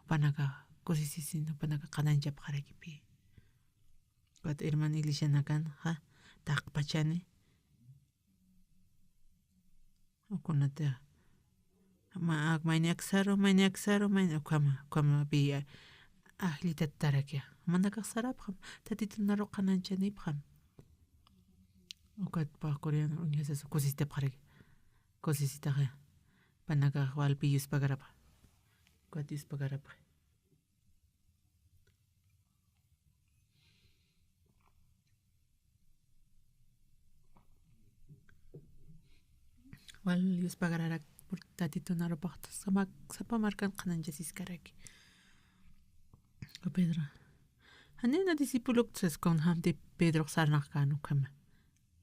Jupanakax kusisisin, jupanakax qhanañchapxarakipï. Ukat hermano iglesianakanxa taqpachani. Ukunata ma-, ak-, mayni aksaru, mayni aksaru, mayni ukhama, ukhama pi, a-, ajllitatarakiya. Jumanakax sarapxam, Tatitun aru qhanañchanipxam. Ukat pä coreano uñjasas kusisitapxaraki. Kusisitaxa. Jupanakax walpi yuspagarapxa. Ukat yuspagarapxa. Wal yuspagararak pur Tatitun arupax sapa markan qhanañchasiskaraki. Pedro. Janina discípulo sas kunjamti Pedro sarnaqkan ukhama.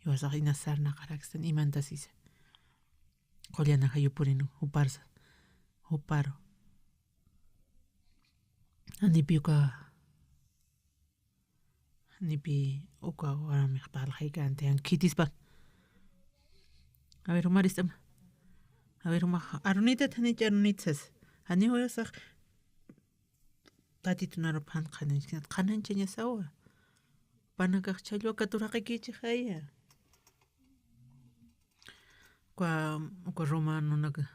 Jiwasax inas sarnaqarakstan imantasisa. Qullan ajayupurin juparsa. Juparu. Janipi uka, janipi uka warmix parlxaykanti, jan khitispa. A ver, jumarist'ama. A ver, juma, arunitat, janich arunit sas. Jani juyasax Tatitun arup jan qhanañch-, qhanañchañasawa. Jupanakax challwa katuraqikïchixaya. Uka, uka Roma nunaka,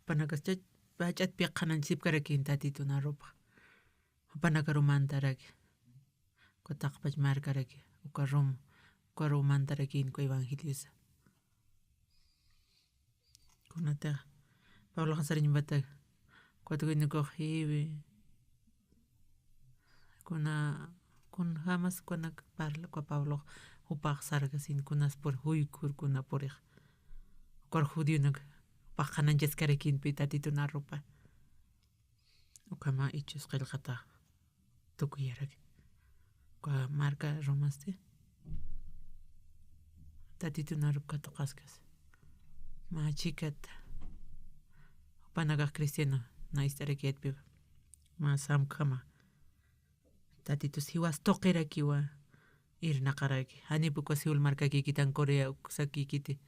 panakas chach-, pach'at piqananchipkarakin Tatitun arupax. Jupanakaru mantaraki. Uka taqpach markaraki. Uka Roma, uka Roma mantarakin uka evangeliosa. Kunata, Pablo jan sariñbata, uka tukuynukux jiwi. Kuna, kunjamas kunak parla, uka Pablo jupax sarkasin, kunas pur juykur kuna purix. Ukar judionak, jupax qhanañchaskarakinpi Tatitun arupa. Ukhama Hechos qillqata tukuyaraki. Uka marka Romasti. Tatitun arup katuqaskas. Mä chhikata. Jupanakax cristiano na ist'arakiyatpiwa. Mä samkhama. Tatitus jiwas tuqirakiwa irnaqaraki. Janip uka Seúl markakikitan Corea uksakikiti.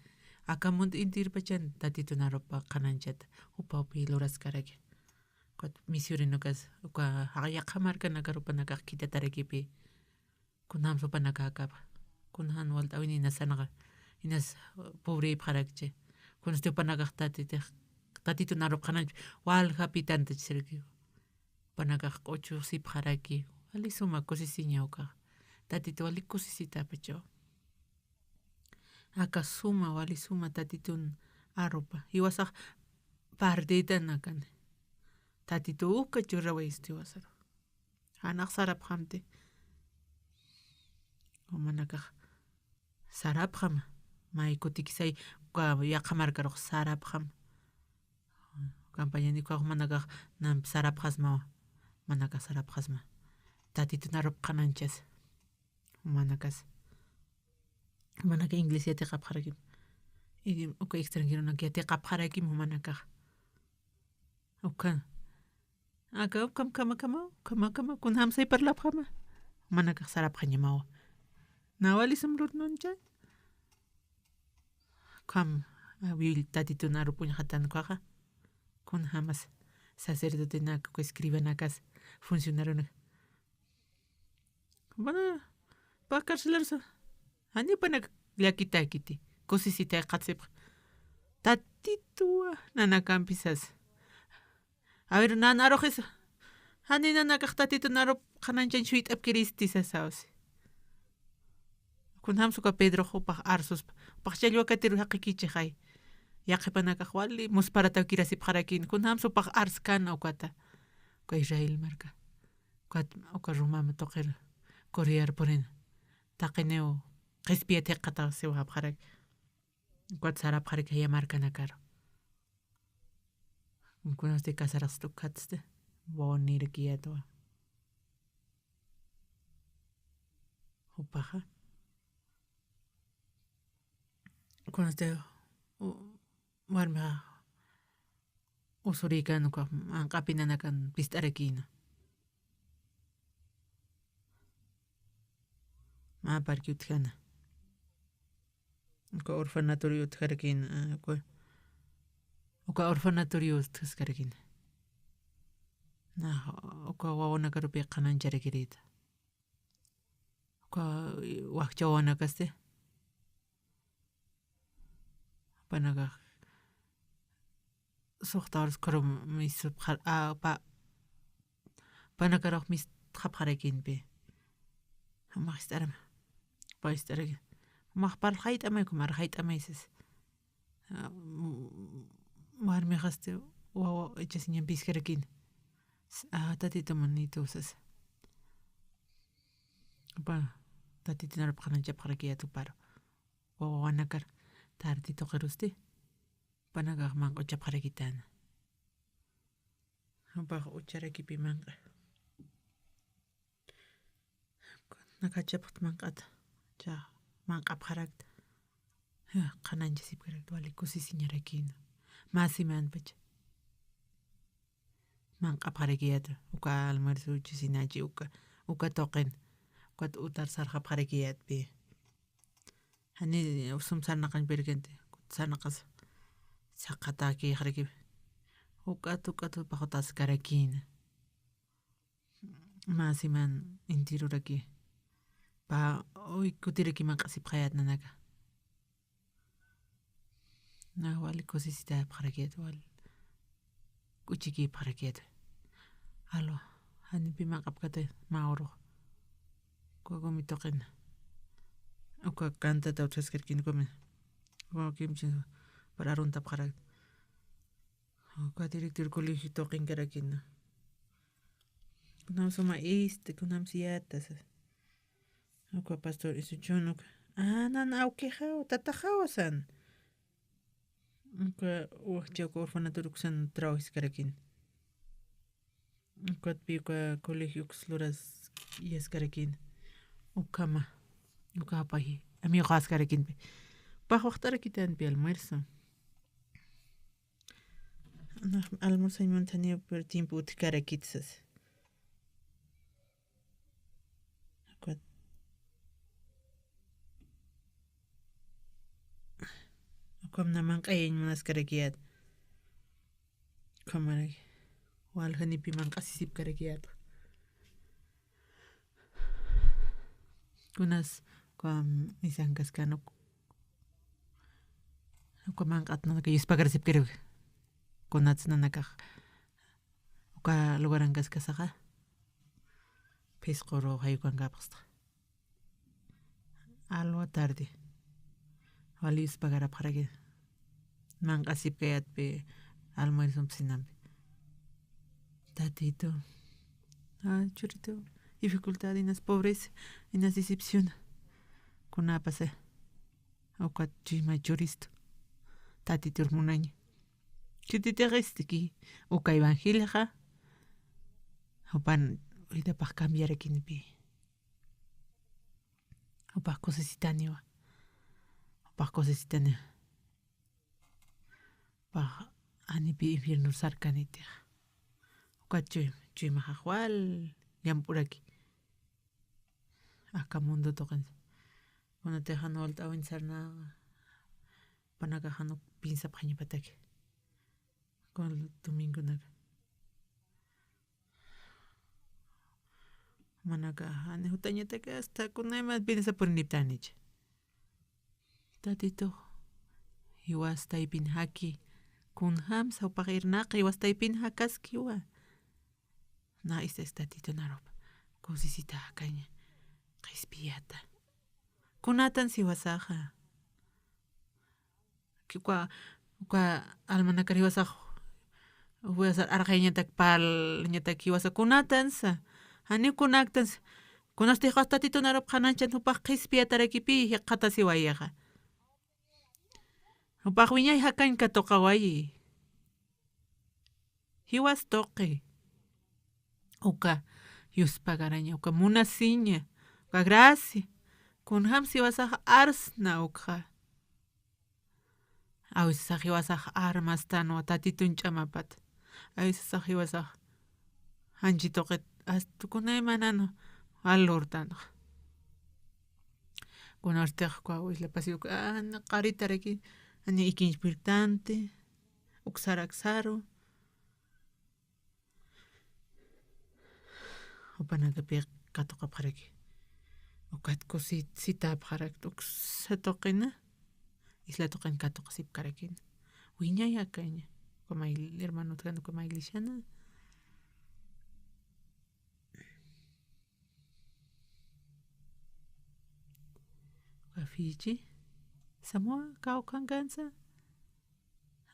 Aka mundo enterpachan Tatitun arupa qhanañchata. Jupawpi luraskaraki. Ukat misioneronakas, uka yaqha markanakar jupanakax khitatarakipï. Kunjams jupanakax akapa. Kunjan walt'äwin inas sarnaqar, inas, uh, pobreypxarakchi. Kunasti jupanakax tatitix, Tatitun arup qhanañch, waljapï tantachasirakiw. Jupanakax q'uchusipxaraki. Wali suma kusisiña ukax. Tatitu wali kusisitapachaw. Aka suma, wali suma Tatitun arupa. Jiwasax perdedanakan. Tatitu uka churawayistu jiwasaru. Janax sarapxamti. Jumanakax sarapxama. May kutikisay uka yaqha markarux sarapxama. Campañanikuxa jumanakax namp sarapxasmawa. Jumanakax sarapxasma. Tatitun arup qhanañchas. Jumanakas. Jumanaka inglés yatiqapxarakim. Y uka extranjeronak yatiqapxarakim jumanakax. Uka. Aka, ukham, khama, khama, khama, khama, kunjamsay parlapxama. Jumanakax sarapxañamawa. Na wali sum lurnunchay. Ukham, a, wil Tatitun arup uñxatan ukaxa. Kunjamas sacerdotenak, uka escribanakas, funcionarionak. Mana, pä carcelarsa. Janiw jupanak llakitäkiti. Kusisitay qhatsipxa. Tatituwa nanakampi sasa. A ver, nan aruxisa. Jani nanakax Tatitun arup qhanañchañ suyt'apkiristi sasawsi. Kunjams uka Pedrox jupax arsuspa. Jupax challwa katiru jaqikichixay. Yaqhipanakax wali muspharatawkirasipxarakin. Kunjams jupax arskan ukata. Uka Israel marka. Ukat, uka Romam tuqir Corear purina. Taqiniw qhispiyat jikxataw siwapxaraki. Ukat sarapxaraki jaya markanakaru. Kunasti casaraqsti ukatsti. Wawanïrakiyätwa. Jupaxa. Kunasti, u-, warmixa usurïkan uka anq'api nanakan pist'arakïna. Mä parki utjana. Uka orfanatorio utjarakïna, a, uka, uka orfanatorio utjaskarakïna. Na, uka wawanakarupi qhanañcharakirïta. Uka, eh, wakcha wawanakasti. Jupanakax suxtawar skuru misupxar, a, pa, panakarux mistxapxarakïnpi. Jumax ist'arama. Pa ist'araki. Jumax parl jayt'amay, kumar jayt'amay sas. A, m-, warmixasti wawa ichasiñampiskarakïn. S-, a, tatito manito sas. Pa, tatito narapxanachapxarakiyat juparu. Wawanakar tarde tuqirusti, panakax manq'uchapxarakitäna. Jupax ucharakipi manq'a. Nakachapxt manq'ata. Cha manq'apxarakt. Ja, qhanañchasipkarakt, wali kusisiñarakïna. Mä simanpacha. Manq'apxarakiyat, uka almuerzo uchasinachi, uka, uka tuqin, ukat utar sarxapxarakiyatpi. Jani sum sarnaqañpirkänti, sarnaqas saqatäkixaraki. Ukat, ukat paxutaskarakïna. Mä siman intiruraki. Pa, uy, kutiraki manq'asipxayät nanaka. Na, wali kusisitapxarakiyat, wal k'uchikipxarakiyat. Alwa, janipi manq'apkata mä urux. Uka kumi tuqin. Uka cantata utjaskarakin kumi. Uka kimchi para aruntapxarak. Uka director colegio tuqinkarakina. Kunam suma isti, kunam siyata, sas. Uka pastor Isuchun uka. A, nan awkixaw, tataxaw san. Uka, uka orfanato uksan trabajiskarakin. Ukatpi uka colegio uks luras yaskarakin. Ukama. Uka apaji. Amigoxaskarakinpi. Pax waxt'arakitanpi almuerzo. Nax almorzañ munthaniw, pero tiempo utjkarakit sas. Ukat. Ukham na manq'ayañ munaskarakiyät. Ukhamaraki. Wal janipi manq'asisipkarakiyät. Kunas, ukham misankaskän uk. Uka manq'at nanaka yuspagarasipkarawi. Kunats nanakax uka lugarankaskasaxa phisquru jayukankapxsta. Alwa tarde. Wali yuspagarapxaraki. Manq'asipkayatpi almuerzompi sinampi. Tatito. Ay, churito. Dificultad, inas pobreza, inas decepción. Kunapasa. Ukat chuyma churistu. Tatitur munaña. Chutitixistiki uka evangeliaxa. Jupan, uytapax cambiarakinpi. Jupax kusisitaniwa. Jupax kusisitaniwa. Pax, janipi infiernur sarkanitix. Ukat chuy, chuymaxax wal llamp'uraki. Aka mundo tuqinsa. Kunatix jan walt'äwin sarnaxa. Jupanakax jan uk piensapxañapataki. Kun domingonaka. Jumanakax jani jutañataki hasta kunaymat piensapuriniptanicha. Tatitux, jiwas taypin jaki, kunjamsa jupax irnaqi, jiwas taypin jakaskiwa. Na, ista, ista, Tatitun arupa, kusisita jakaña, qhispiyata. Kunatan jiwasaxa. Uka, uka almanakar jiwasax, jiwasar arxayañatak pal, ñatak jiwasa kunatansa. Jani kunaktansa. Kunastix Tatitun arup qhananchan jupax qhispiyatarakipï, jikxatasiwayaxa. Jupax wiñay jakañ katuqawayi. Jiwas tuqi. Uka yuspagaraña, uka munasiña, uka gracia. Kunjam jiwasax arsna ukxa. A veces jiwasax armastanwa Tatitun ch'amapat. A veces jiwasax janchi tuqit hasta kunaymanan valortanxa. Kunartix uka isla pasi uka, ah, qaritaraki, ani ikinchpirtanti, uksar aksaru. Jupanakapi katuqapxaraki. Ukat kusisitapxarakta uksa tuqina, isla tuqin katuqasipkarakina. Wiñay jakaña. Uka may hermano utjkana, uka may iglesiana. Uka Fiji, Samoa, kawkhankansa.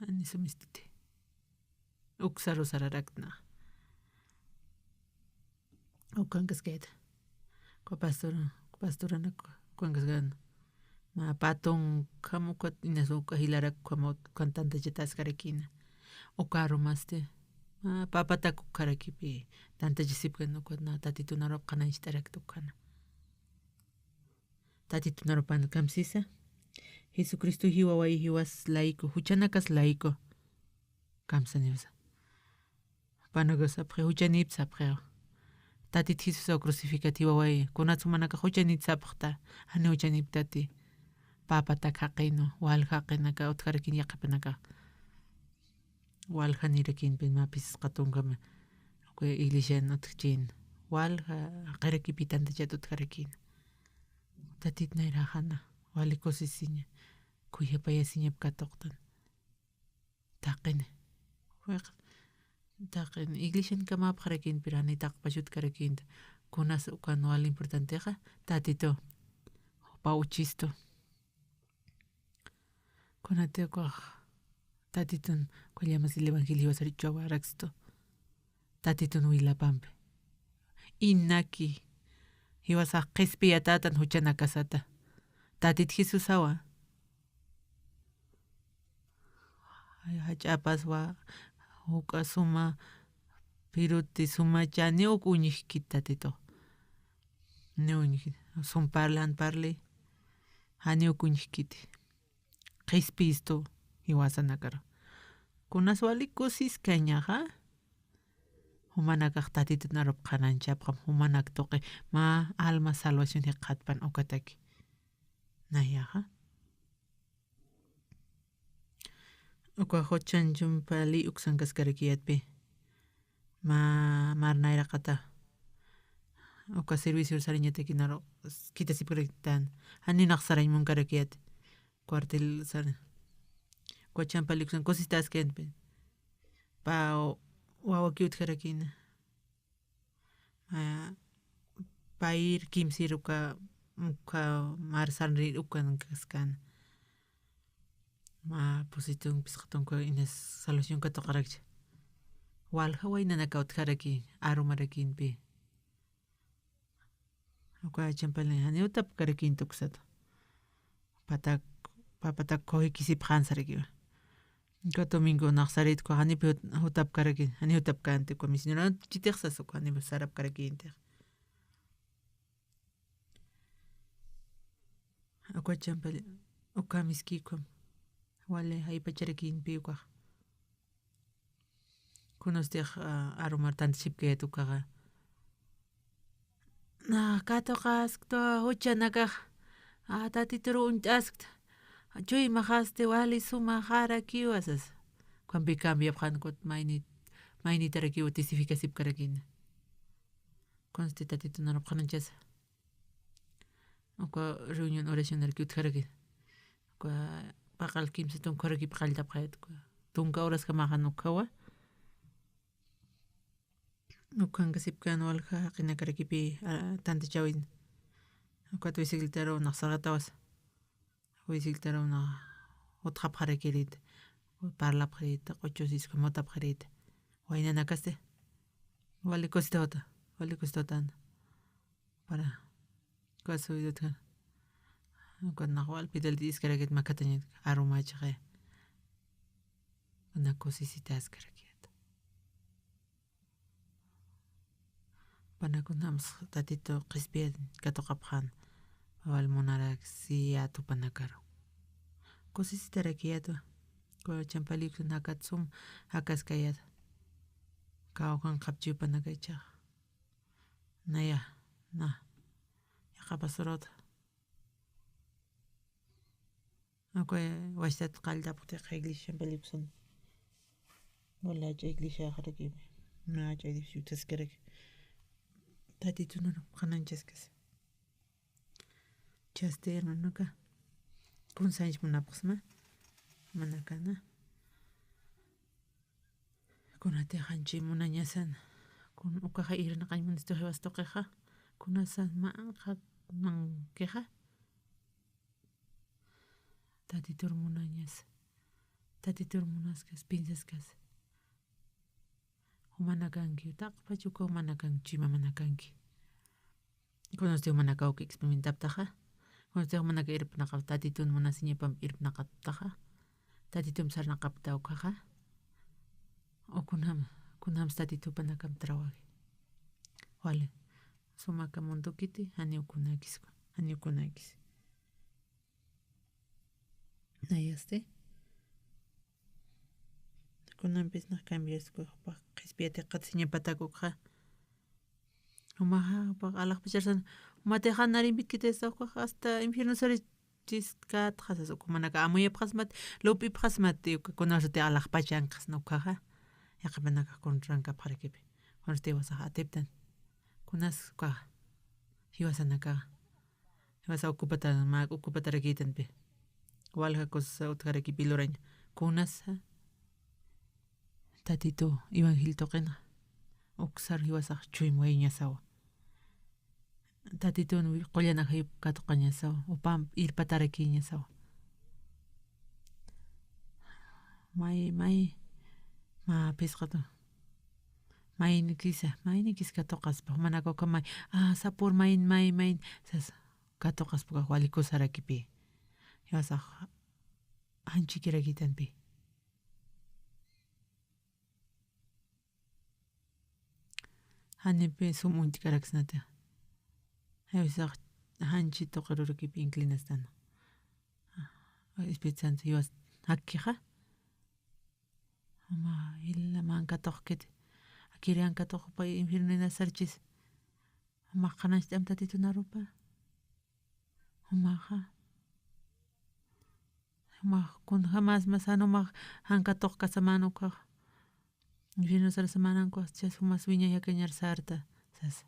Jani sumistiti. Uksaru sararaktna. Ukankaskayta. Uka pastor, uka pastoranak ukankaskana. Mä pä tunka ukat inas uka jilarak ukhama ukan tantachataskarakïna. Uka arumasti. Mä papatak ukkharakipï tantachasipkana, ukat na Tatitun arup qhanañcht'arakta ukhana. Tatitun arupan kamsisa. Jesucristo jiwawayi jiwas layku, juchanakas layku. Kamsaniwsa. Jupanakax sapxi, juchanïpxi sapxiwa. Tatit Jesusaw crucificat jiwawayi. Kunats jumanakax juchanït sapxta. Jani juchanïptati. Papatak jaqïnwa, walja jaqïnaka utjarakïn yaqhipanakax. Walja nirakïnpï mä phisqa tunkama. Uka iglesian utjchïn. Walja jaqirakipï tantachat utjarakïn. Tatit nayraxana. Wali kusisiña. Khuyapayasiñap katuqtan. Taqini. Jueqa. Taqini. Iglesiankamäpxarakïnta, pero jani taqpach utkarakïnta. Kunas ukan wal importantexa, Tatitu. Jupa uchistu. Kunati ukax Tatitun, uka llamas el evangelio jiwasar ch'awarakstu. Tatitun wilapampi. Inaki. Jiwasax qhispiyatätan juchanakasata. Tatit Jesusawa. Jach'apaswa, juk'a suma, piruti suma chani uk uñjkit Tatitu. Ni uñjkit, sum parli, jan parli, jani uk uñjkiti. Qhispistu jiwasanakaru. Kunas wali kusiskañaxa, jumanakax Tatitun arup qhanañchapxam, jumanak tuqi, mä alma salvación jikxatpan ukataki. Nayaxa. Uka juchan Champali uksankaskarakiyatpi. Mä, mar nayraqata. Uka servicio sarañataki naru khitasipkaraktan. Janiw nax sarañ munkarakiyat. Cuartel sarañ. Uka Champali uksan kusisitaskänpi. Pä wawakiw utjarakïna. Mä, payir kimsir uka, uka mar sarnir ukankaskän. Mä pusitun phisqa tunka inas salvación katuqarakchi. Walja waynanakaw utjaraki, arumarakïnpi. Uka Champali janiw utapkarakïnta uksata. Patak, papatak qhuwikisipxän sarakiwa. Uka domingo nax sarït uka janipi jut-, jutapkarakïn, janiw jutapkänti uka misioneronchitix sas uka janipi sarapkarakïntix. Uka Champali, uka miskï ukham. Wali jaypacharakïnpi ukax. Kunastix, a, arumar tantachipkayät ukaxa. Na, katuqaskta juchanakax. A, Tatitur uñt'askta. Chuymaxasti wali sumaxarakiwa sas. Ukampi cambiapxän kut maynit, maynitarakiw testificasipkarakïna. Kunasti Tatitun arup qhanañchasa. Uka reunión oracionaraki utjaraki. Uka paqal kimsa tunkarakip qalltapxayät uka. Tunka horaskamaxan ukhawa. Ukhankasipkän walja jaqinakarakipï, a, tantachawin. Ukat bicicletaru nax sarxatawasa. Bicicletaru nax jutxapxarakirït. Parlapxirït, q'uchusis ukham jutapxirït. Waynanakasti. Wali kusita juta, wali kusita jutana. Para, uka subidotxa. Uka nax wal pedal iskarakit makatañat, arumachaxi. Kuna kusisitaskarakit. Panakunams Tatitu qhispiyat katuqapxän, wal munaraksiyät jupanakaru. Kusisitarakiyätwa, uka Champali uksan nakat sum jakaskayät. Kawkhanxapchi jupanaka jichhax. Naya, na. Yaqha pastorot. Uka wasitat qalltapxti yaqha iglesia Champali uksan. Wali jach'a iglesiaxarakï. Na jach'a edificio utjaskaraki. Tatitun arup qhanañchaskas. Chasti hermanaka. Kun sañch munapxsma. Manakana. Kunatix anchi munañasan, kun ukaxa irnaqañ munistu jiwas tuqixa, kunasa manqha mankixa. Tatitur munañas, tatitur munaskas, piensaskas. Jumanakanki, taqpach uka jumanakanki, chimamanakanki. Kunasti jumanakaw experimentaptaxa. Kunasti jumanaka irpnaqap, tatitun munasiñapam irpnaqaptaxa. Tatitun sarnaqapta ukaxa. O kunam, kunams tatitupanakam trawagi. Wali. Sumaka mundukiti, janiw kunakis, janiw kunakis. Nayasti. Kunampis nax cambiasku, jupax qhispiyatiqat siñapatak ukxa. Jumaxa, jupax alaxpacharsan, jumatixa narimpitkitista ukxa, hasta infierno sarichiskatxa, sas ukxa jumanaka amuyapxasmat, lup'ipxasmat, uka kunasati alaxpachankxasna ukxaxa. Yaqhipanakax contrankapxarakipi. Kunasti jiwasaxa atiptan. Kunas ukxaxa. Jiwasanakaxa. Jiwasa ocupata, mä ocupatarakïtanpi. Walja cosasa utjarakipi luraña. Kunasa Tatitu evangelio tuqinxa uksar jiwasax chuymawayañasawa. Tatitun wi-, qullan ajayup katuqañasawa, upamp irpatarakïñasawa. May, may, mä phisqatu. Maynikisa, maynikis katuqaspa, jumanaka uka may, ah, sapur mayn, may, mayn, sas, katuqaspa ukax wali kusarakipi. Jiwasax janchikirakïtanpi. Janipi sum uñt'karaksnati. Jiwasax janchi tuqirurakipi inclinastan. Espíritu Santo jiwas jakkixa. Ama ila manka tuqkit. Akiri anka tuqpa infierno ina sarchis. Ama qhanancht'am Tatitun arupa. Amaxa. Amax kun jamas masan umax janka tuqkasaman ukax. Infierno sarasaman ukax chas jumas wiñay jakañar sarta. Sasa.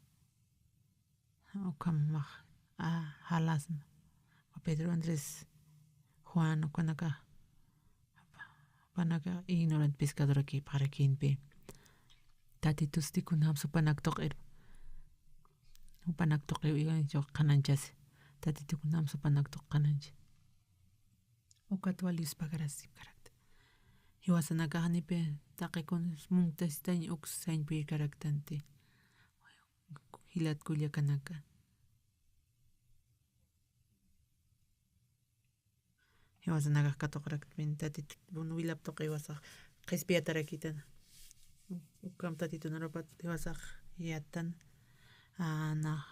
Ukham max, ah, jalasma. Pedro, Andrés, Juan, ukanaka, upanaka ignorante pescadorakïpxarakïnpi. Tatitusti kunjams jupanak tuqir. Jupanak tuqir, igan, qhananchas. Tatitu kunjams jupanak tuq qhanancha. Ukat wal yuspagaras sipkarakta. Jiwasanakax janipi taqi kun munktasistañ uks sañpïkaraktanti. Jilat kullakanaka. Jiwasanakax katuqarakta, Tatitun wilap tuqi jiwasax qhispiyatarakïtan. Ukham Tatitun arupat jiwasax yatan. Ana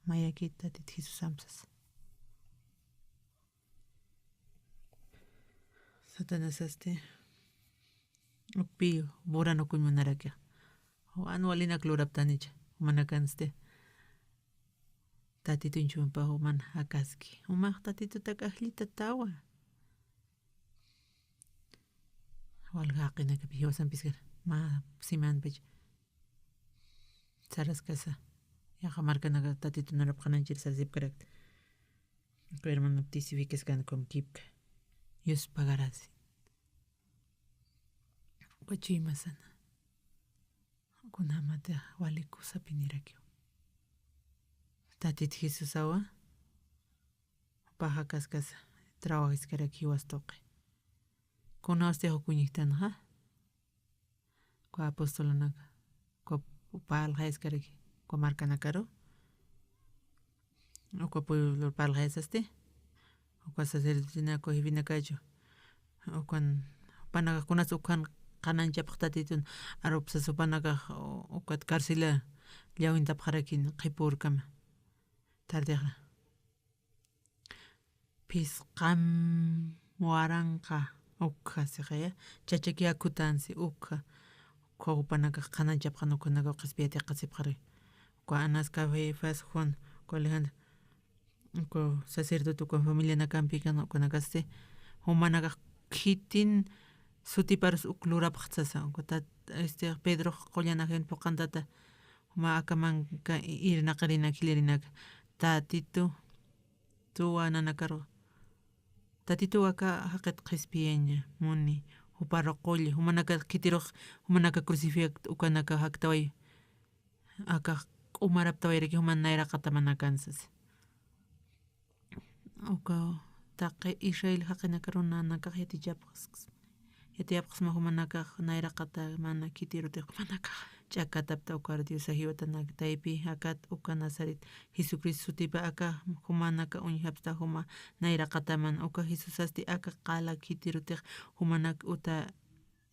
mayakït Tatit Jesusamp sasa. Satanasasti ukpi buran ukuñ munarakixa. Wan walinak luraptanicha, jumanakansti. Tatitun chumpa juman jakaski. Jumax Tatitutak ajllitatawa. Walja jaqinakapi jiwasampiskar. Mä simanpach. Saraskasa. Yaqha markanaka Tatitun arupxananchir sarasipkarakta. Uka hermano testifikaskan kumkipka. Yuspagarasi. Uka chuymasana. Kunjamati wali kusapinirakiw. Tatit Jesusawa. Paja kaskasa. Trabajaskaraki jiwas tuqi. Kunawsti jukuñiktanxa. Uka apostolunaka, uka parlxayaskaraki, uka markanakaru, uka pueblor parlxayasasti, uka sacerdotenaka, jefenakachu, ukan, jupanakax kunas ukhan qhananchapx Tatitun arupsas jupanakax, ukat carcela llawintapxarakin qhipürkama. Tardexa. Phisqam waranqa ukxa siqaya, chachaki akhutansi ukxa, ukxa jupanakax qhananchapxan ukhanakaw qhispiyatiqasipxari. Uka Anás, Caifás, Juan, uka Alejandro, uka sacerdote, uka familianakampikan ukanakasti, jumanakax khitin sutiparus uk lurapxta sasa, uka tat-, este, Pedrox qullan ajayun phuqantata, juma akamanka irnaqirinak, jilirinak, Tatitu, tuwa nanakaru. Tatituw aka jaqit qhispiyaña muni, jupa ruqulli, jumanaka khitirux, jumanaka crucifict ukanaka jaktaway, akax k'umaraptawayraki juman nayraqatamanakan sas. Uka taqi Israel jaqinaka runanakax yatichapxasks-, yatiyapxsma jumanakax nayraqata mana khitirutix jumanakax ch'akatapta ukar Diosa jiwatanak taypi jakat uka Nazaret Jesucristo sutipa aka jumanaka uñjapsta juma nayraqataman uka Jesusasti aka qala khitirutix jumanak uta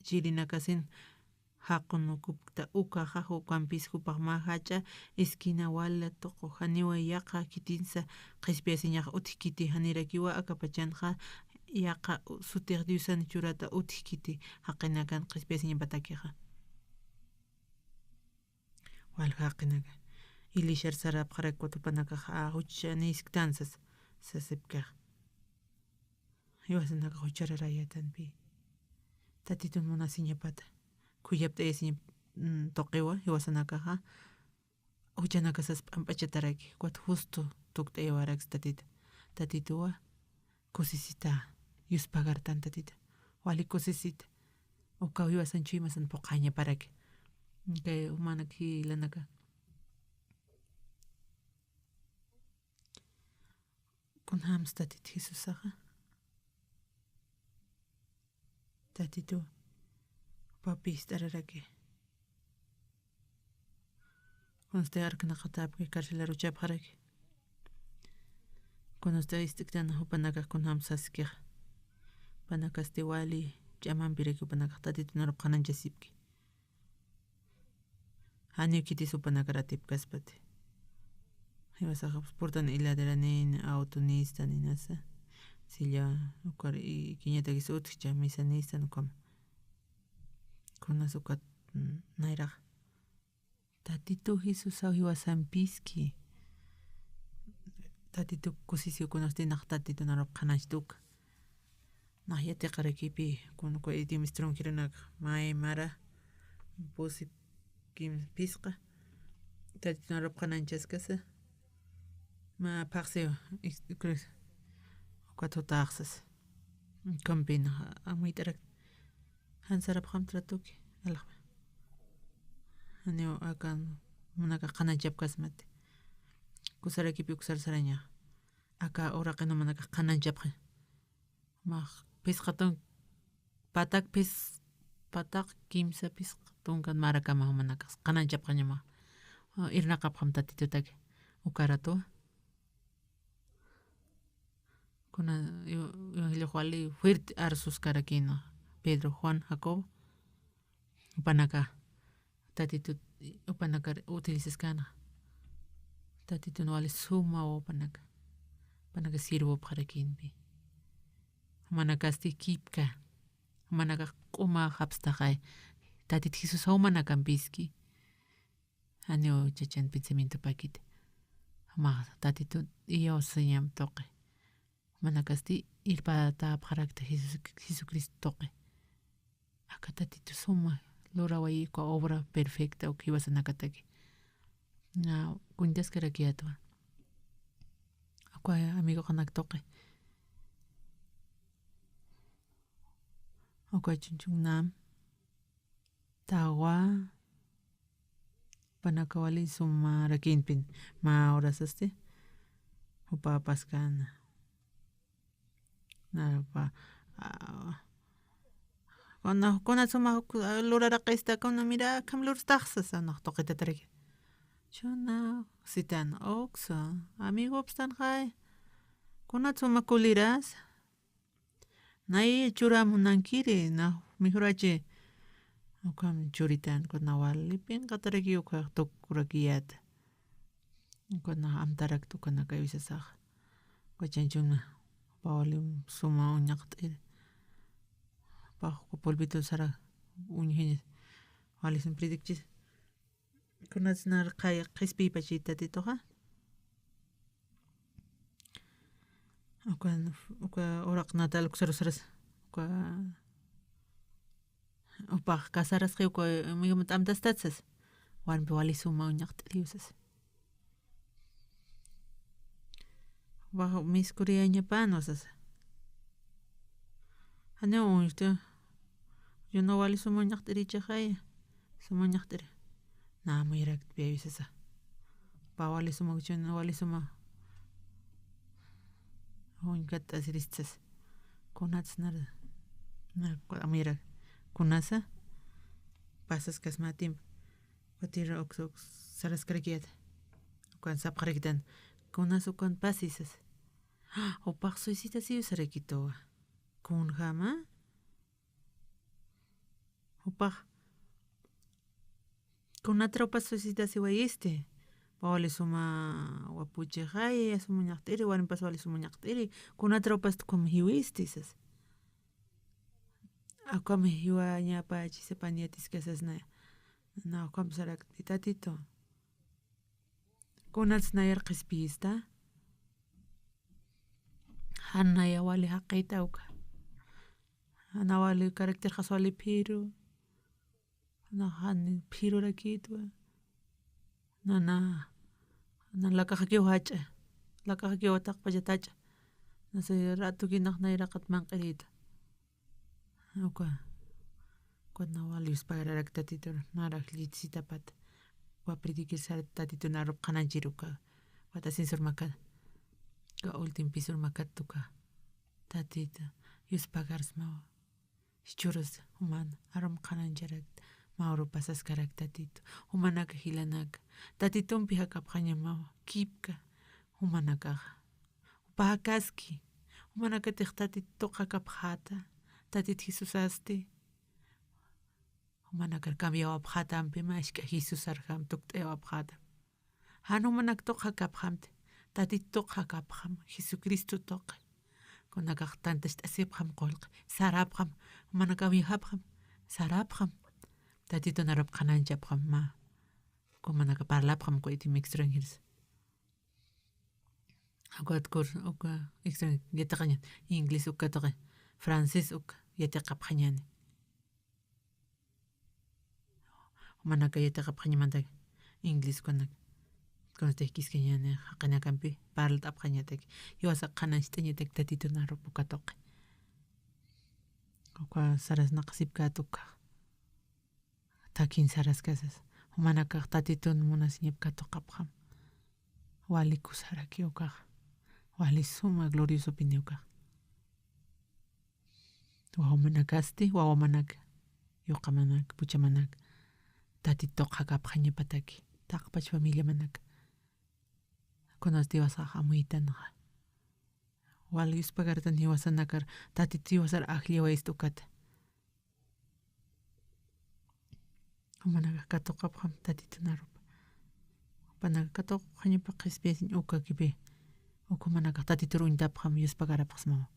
chirinakasin jaqunukupkta ukaxa, ukampis jupax mä jach'a esquina wala tuqu janiwa yaqa khitinsa qhispiyasiñax utjkiti, janirakiwa akapachanxa yaqa sutix Diosan churata utjkiti jaqinakan qhispiyasiñapatakixa. Walja jaqinaka. Ilishar sarapxarak jupanakax, a, juchanïsktan sas, sasipkax. Jiwasanakax juchararayatanpi. Tatitun munasiñapata. Khuyapt'ayasiñap, mm, tuqiwa, jiwasanakaxa. Juchanakasas p'amp'achataraki, ukat justo tukt'ayawaraks Tatita. Tatituwa, kusisita, yuspagartan Tatita. Wali kusisita. Ukaw jiwasan chuymasan phuqhañaparaki. Kay umanak jilanaka. Kunjams Tatit Jesusaxa. Tatitu, jupapi ist'araraki. Kunasti arknaqatapki, carcelar uchapxaraki. Kunasti ist'iktan jupanakax kunjams saskixa. Jupanakasti wali ch'amampiraki jupanakax Tatitun arupxananchasipki. Janiw khitis jupanakar atipkaspati. Jiwasaxa purtan hiladera nin, auto nistan inasa. Silla ukar ikiñatakis utjcha misa nistan ukhama. Kunas ukat, mm, nayrax. Tatitu Jesusaw jiwasampiski. Tatitu kusisiw kunasti nax Tatitun arupxananchtuka. Nax yatiqarakipi, kun uka idioma extranjeronak, may mara, pusi kim-, phisqa, Tatitun arupxananchaskasa, mä phaxsiw, is-, ukres, ukat jutaxsas. Ukampin, amuyt'arak, jan sarapxam tratuki, alaxma. Janiw akan, munaka qhananchapkasmati. Kusarakipi uksar saraña. Aka uraqin jumanakax qhananchapxi. Max phisqa tun-, patak phis-, patak kimsa phisqa tunkan marakama jumanakax qhananchapxañama. Irnaqapxam Tatitutaki. Ukaratuwa. Kuna evangeliox wali fuerte arsuskarakina. Pedro, Juan, Jacobo. Jupanaka Tatitut, jupanakar utilizaskana. Tatitun wali suma upanaka. Jupanaka sirvupxarakinpi. Jumanakasti kipka. Jumanaka q'uma japstaxay. Tatit Jesús jumanakampiski. Janiw chachan pensamiento pakit. Juma Tatitun iyawsañam tuqi. Jumanakasti irpatäpxarakta Jesucristo tuqi. Aka Tatitu suma luraway uka obra perfecta uk jiwasanakataki. Na, kuñtaskarakiyatwa. Uka amigoxanak tuqi. Uka chunchunnam. Tawa. Jupanaka wali sumarakinpin. Mä urasasti. Jupa paskana. Napa, ah, kuna, kuna suma, ah, luraraqista, kuna mira, akham lurstaxsasa, nax tuqitataraki. Chuna, sitan, uksa, amigopstan jay. Kuna suma kuliras. Nay churamunankiri, nax mejurachi. Ukham churitan, kuna wali, pinqataraki ukhax tukurakiyata. Kuna amtarakta ukanaka awisasaxa. Uka chanchuna, jupa wali suma uñaqt'iri. Jupax uka pulpito sara uñjiña. Wali sum predicchis. Kunas nar qhay qhispiypachi Tatituxa. Uka, uka uraq natal uksarusaras. Uka Upax casarasqi uka, amigo, t'amtastatsas. Warmpi wali suma uñaqt'iriw sas. Upax miskuriyañapan usas. Janiw uñsti. Yo no wali suma uñaqt'irichixaya. Suma uñaqt'iri. Namuyarakta piawisasa. Pa wali suma, yo no wali suma. Uñkat'asiristas. Kunats nara. Na, amuyarak. Kunasa. Pasas kasmatim. Watira uks uks saraskarakiyata. Ukan sapxarikitan. Kunas ukan pasisas. Upax suicidasiw sarakituwa. Kunjama. Jupax. Kunatra upas suicidasiwayisti. Wali suma wapuchixaya, suma ñaqt'iri, warimpas wali suma ñaqt'iri. Kunatra upas tukum jiwisti sas. Akwam jiwañapachisapani yatiskasasna. Na akwam sarakti tatitu. Kunats nayar qhispiyista. Jan naya wali jaqita uka. Jan wali caracterxas wali phiru. Jan jan phirurakitwa. Nana. Nan lakaxakiw jach'a. Lakaxakiw taqpachatach'a. Nasa ratukinaq nayraqat manq'irita. Uka, uka na wali yuspagararak tatitur, narak llichisitapat. Uka predikir sar tatitu narup qhananchir uka. Watasin surmakat. Uka ultimpi surmakat uka. Tatita, yuspagarsmawa. Jichhürus juman arum qhanancharak, mä uru pasaskarak tatitu. Jumanaka jilanaka. Tatitumpi jakapxañamawa. Kipka. Jumanakaxa. Jupa jakaski. Jumanakatix tatit tuq jakapxäta. Tatit Jesusasti. Jumanakar cambiawapxätampi mä jisk'a Jesusarjam tukt'ayawapxätam. Jan jumanak tuq jakapxamti. Tatit tuq jakapxam. Jesucristo tuqi. Kunakax tantacht'asipxam qullqi. Sarapxam. Jumanak awiyapxam. Sarapxam. Tatitun arup qhananchapxam mä. Jumanaka parlapxam uka idioma extranjeros. Ukat kur, uka extran-, yatiqañan, inglés uka tuqi, francés uka, yatiqapxañani. Jumanaka yatiqapxañamantak, inglés kunak, kunatix kiskañani, jaqinakampi, parlt'apxañatak, jiwasa qhanancht'añatak tatitun arup uka tuqi. Uka sarasnaqasipkät uka. Takin saraskasas. Jumanakax tatitun munasiñap katuqapxam. Wali kusaraki ukax. Wali suma gloriosopini ukax. Wawamanakasti, wawamanaka. Yuqamanaka, puchamanaka. Tatit tuq jakapxañapataki. Taqpach familiamanaka. Kunasti jiwasax amuytanxa. Wali yuspagartan jiwasanakar, tatit jiwasar ajllawaysta ukata. Jumanakax katuqapxam tatitun arupa. Jupanakax katuqapxañapa qhispiyasiñ ukakipi. Uk jumanakax tatitur uñtapxam yuspagarapxsmawa.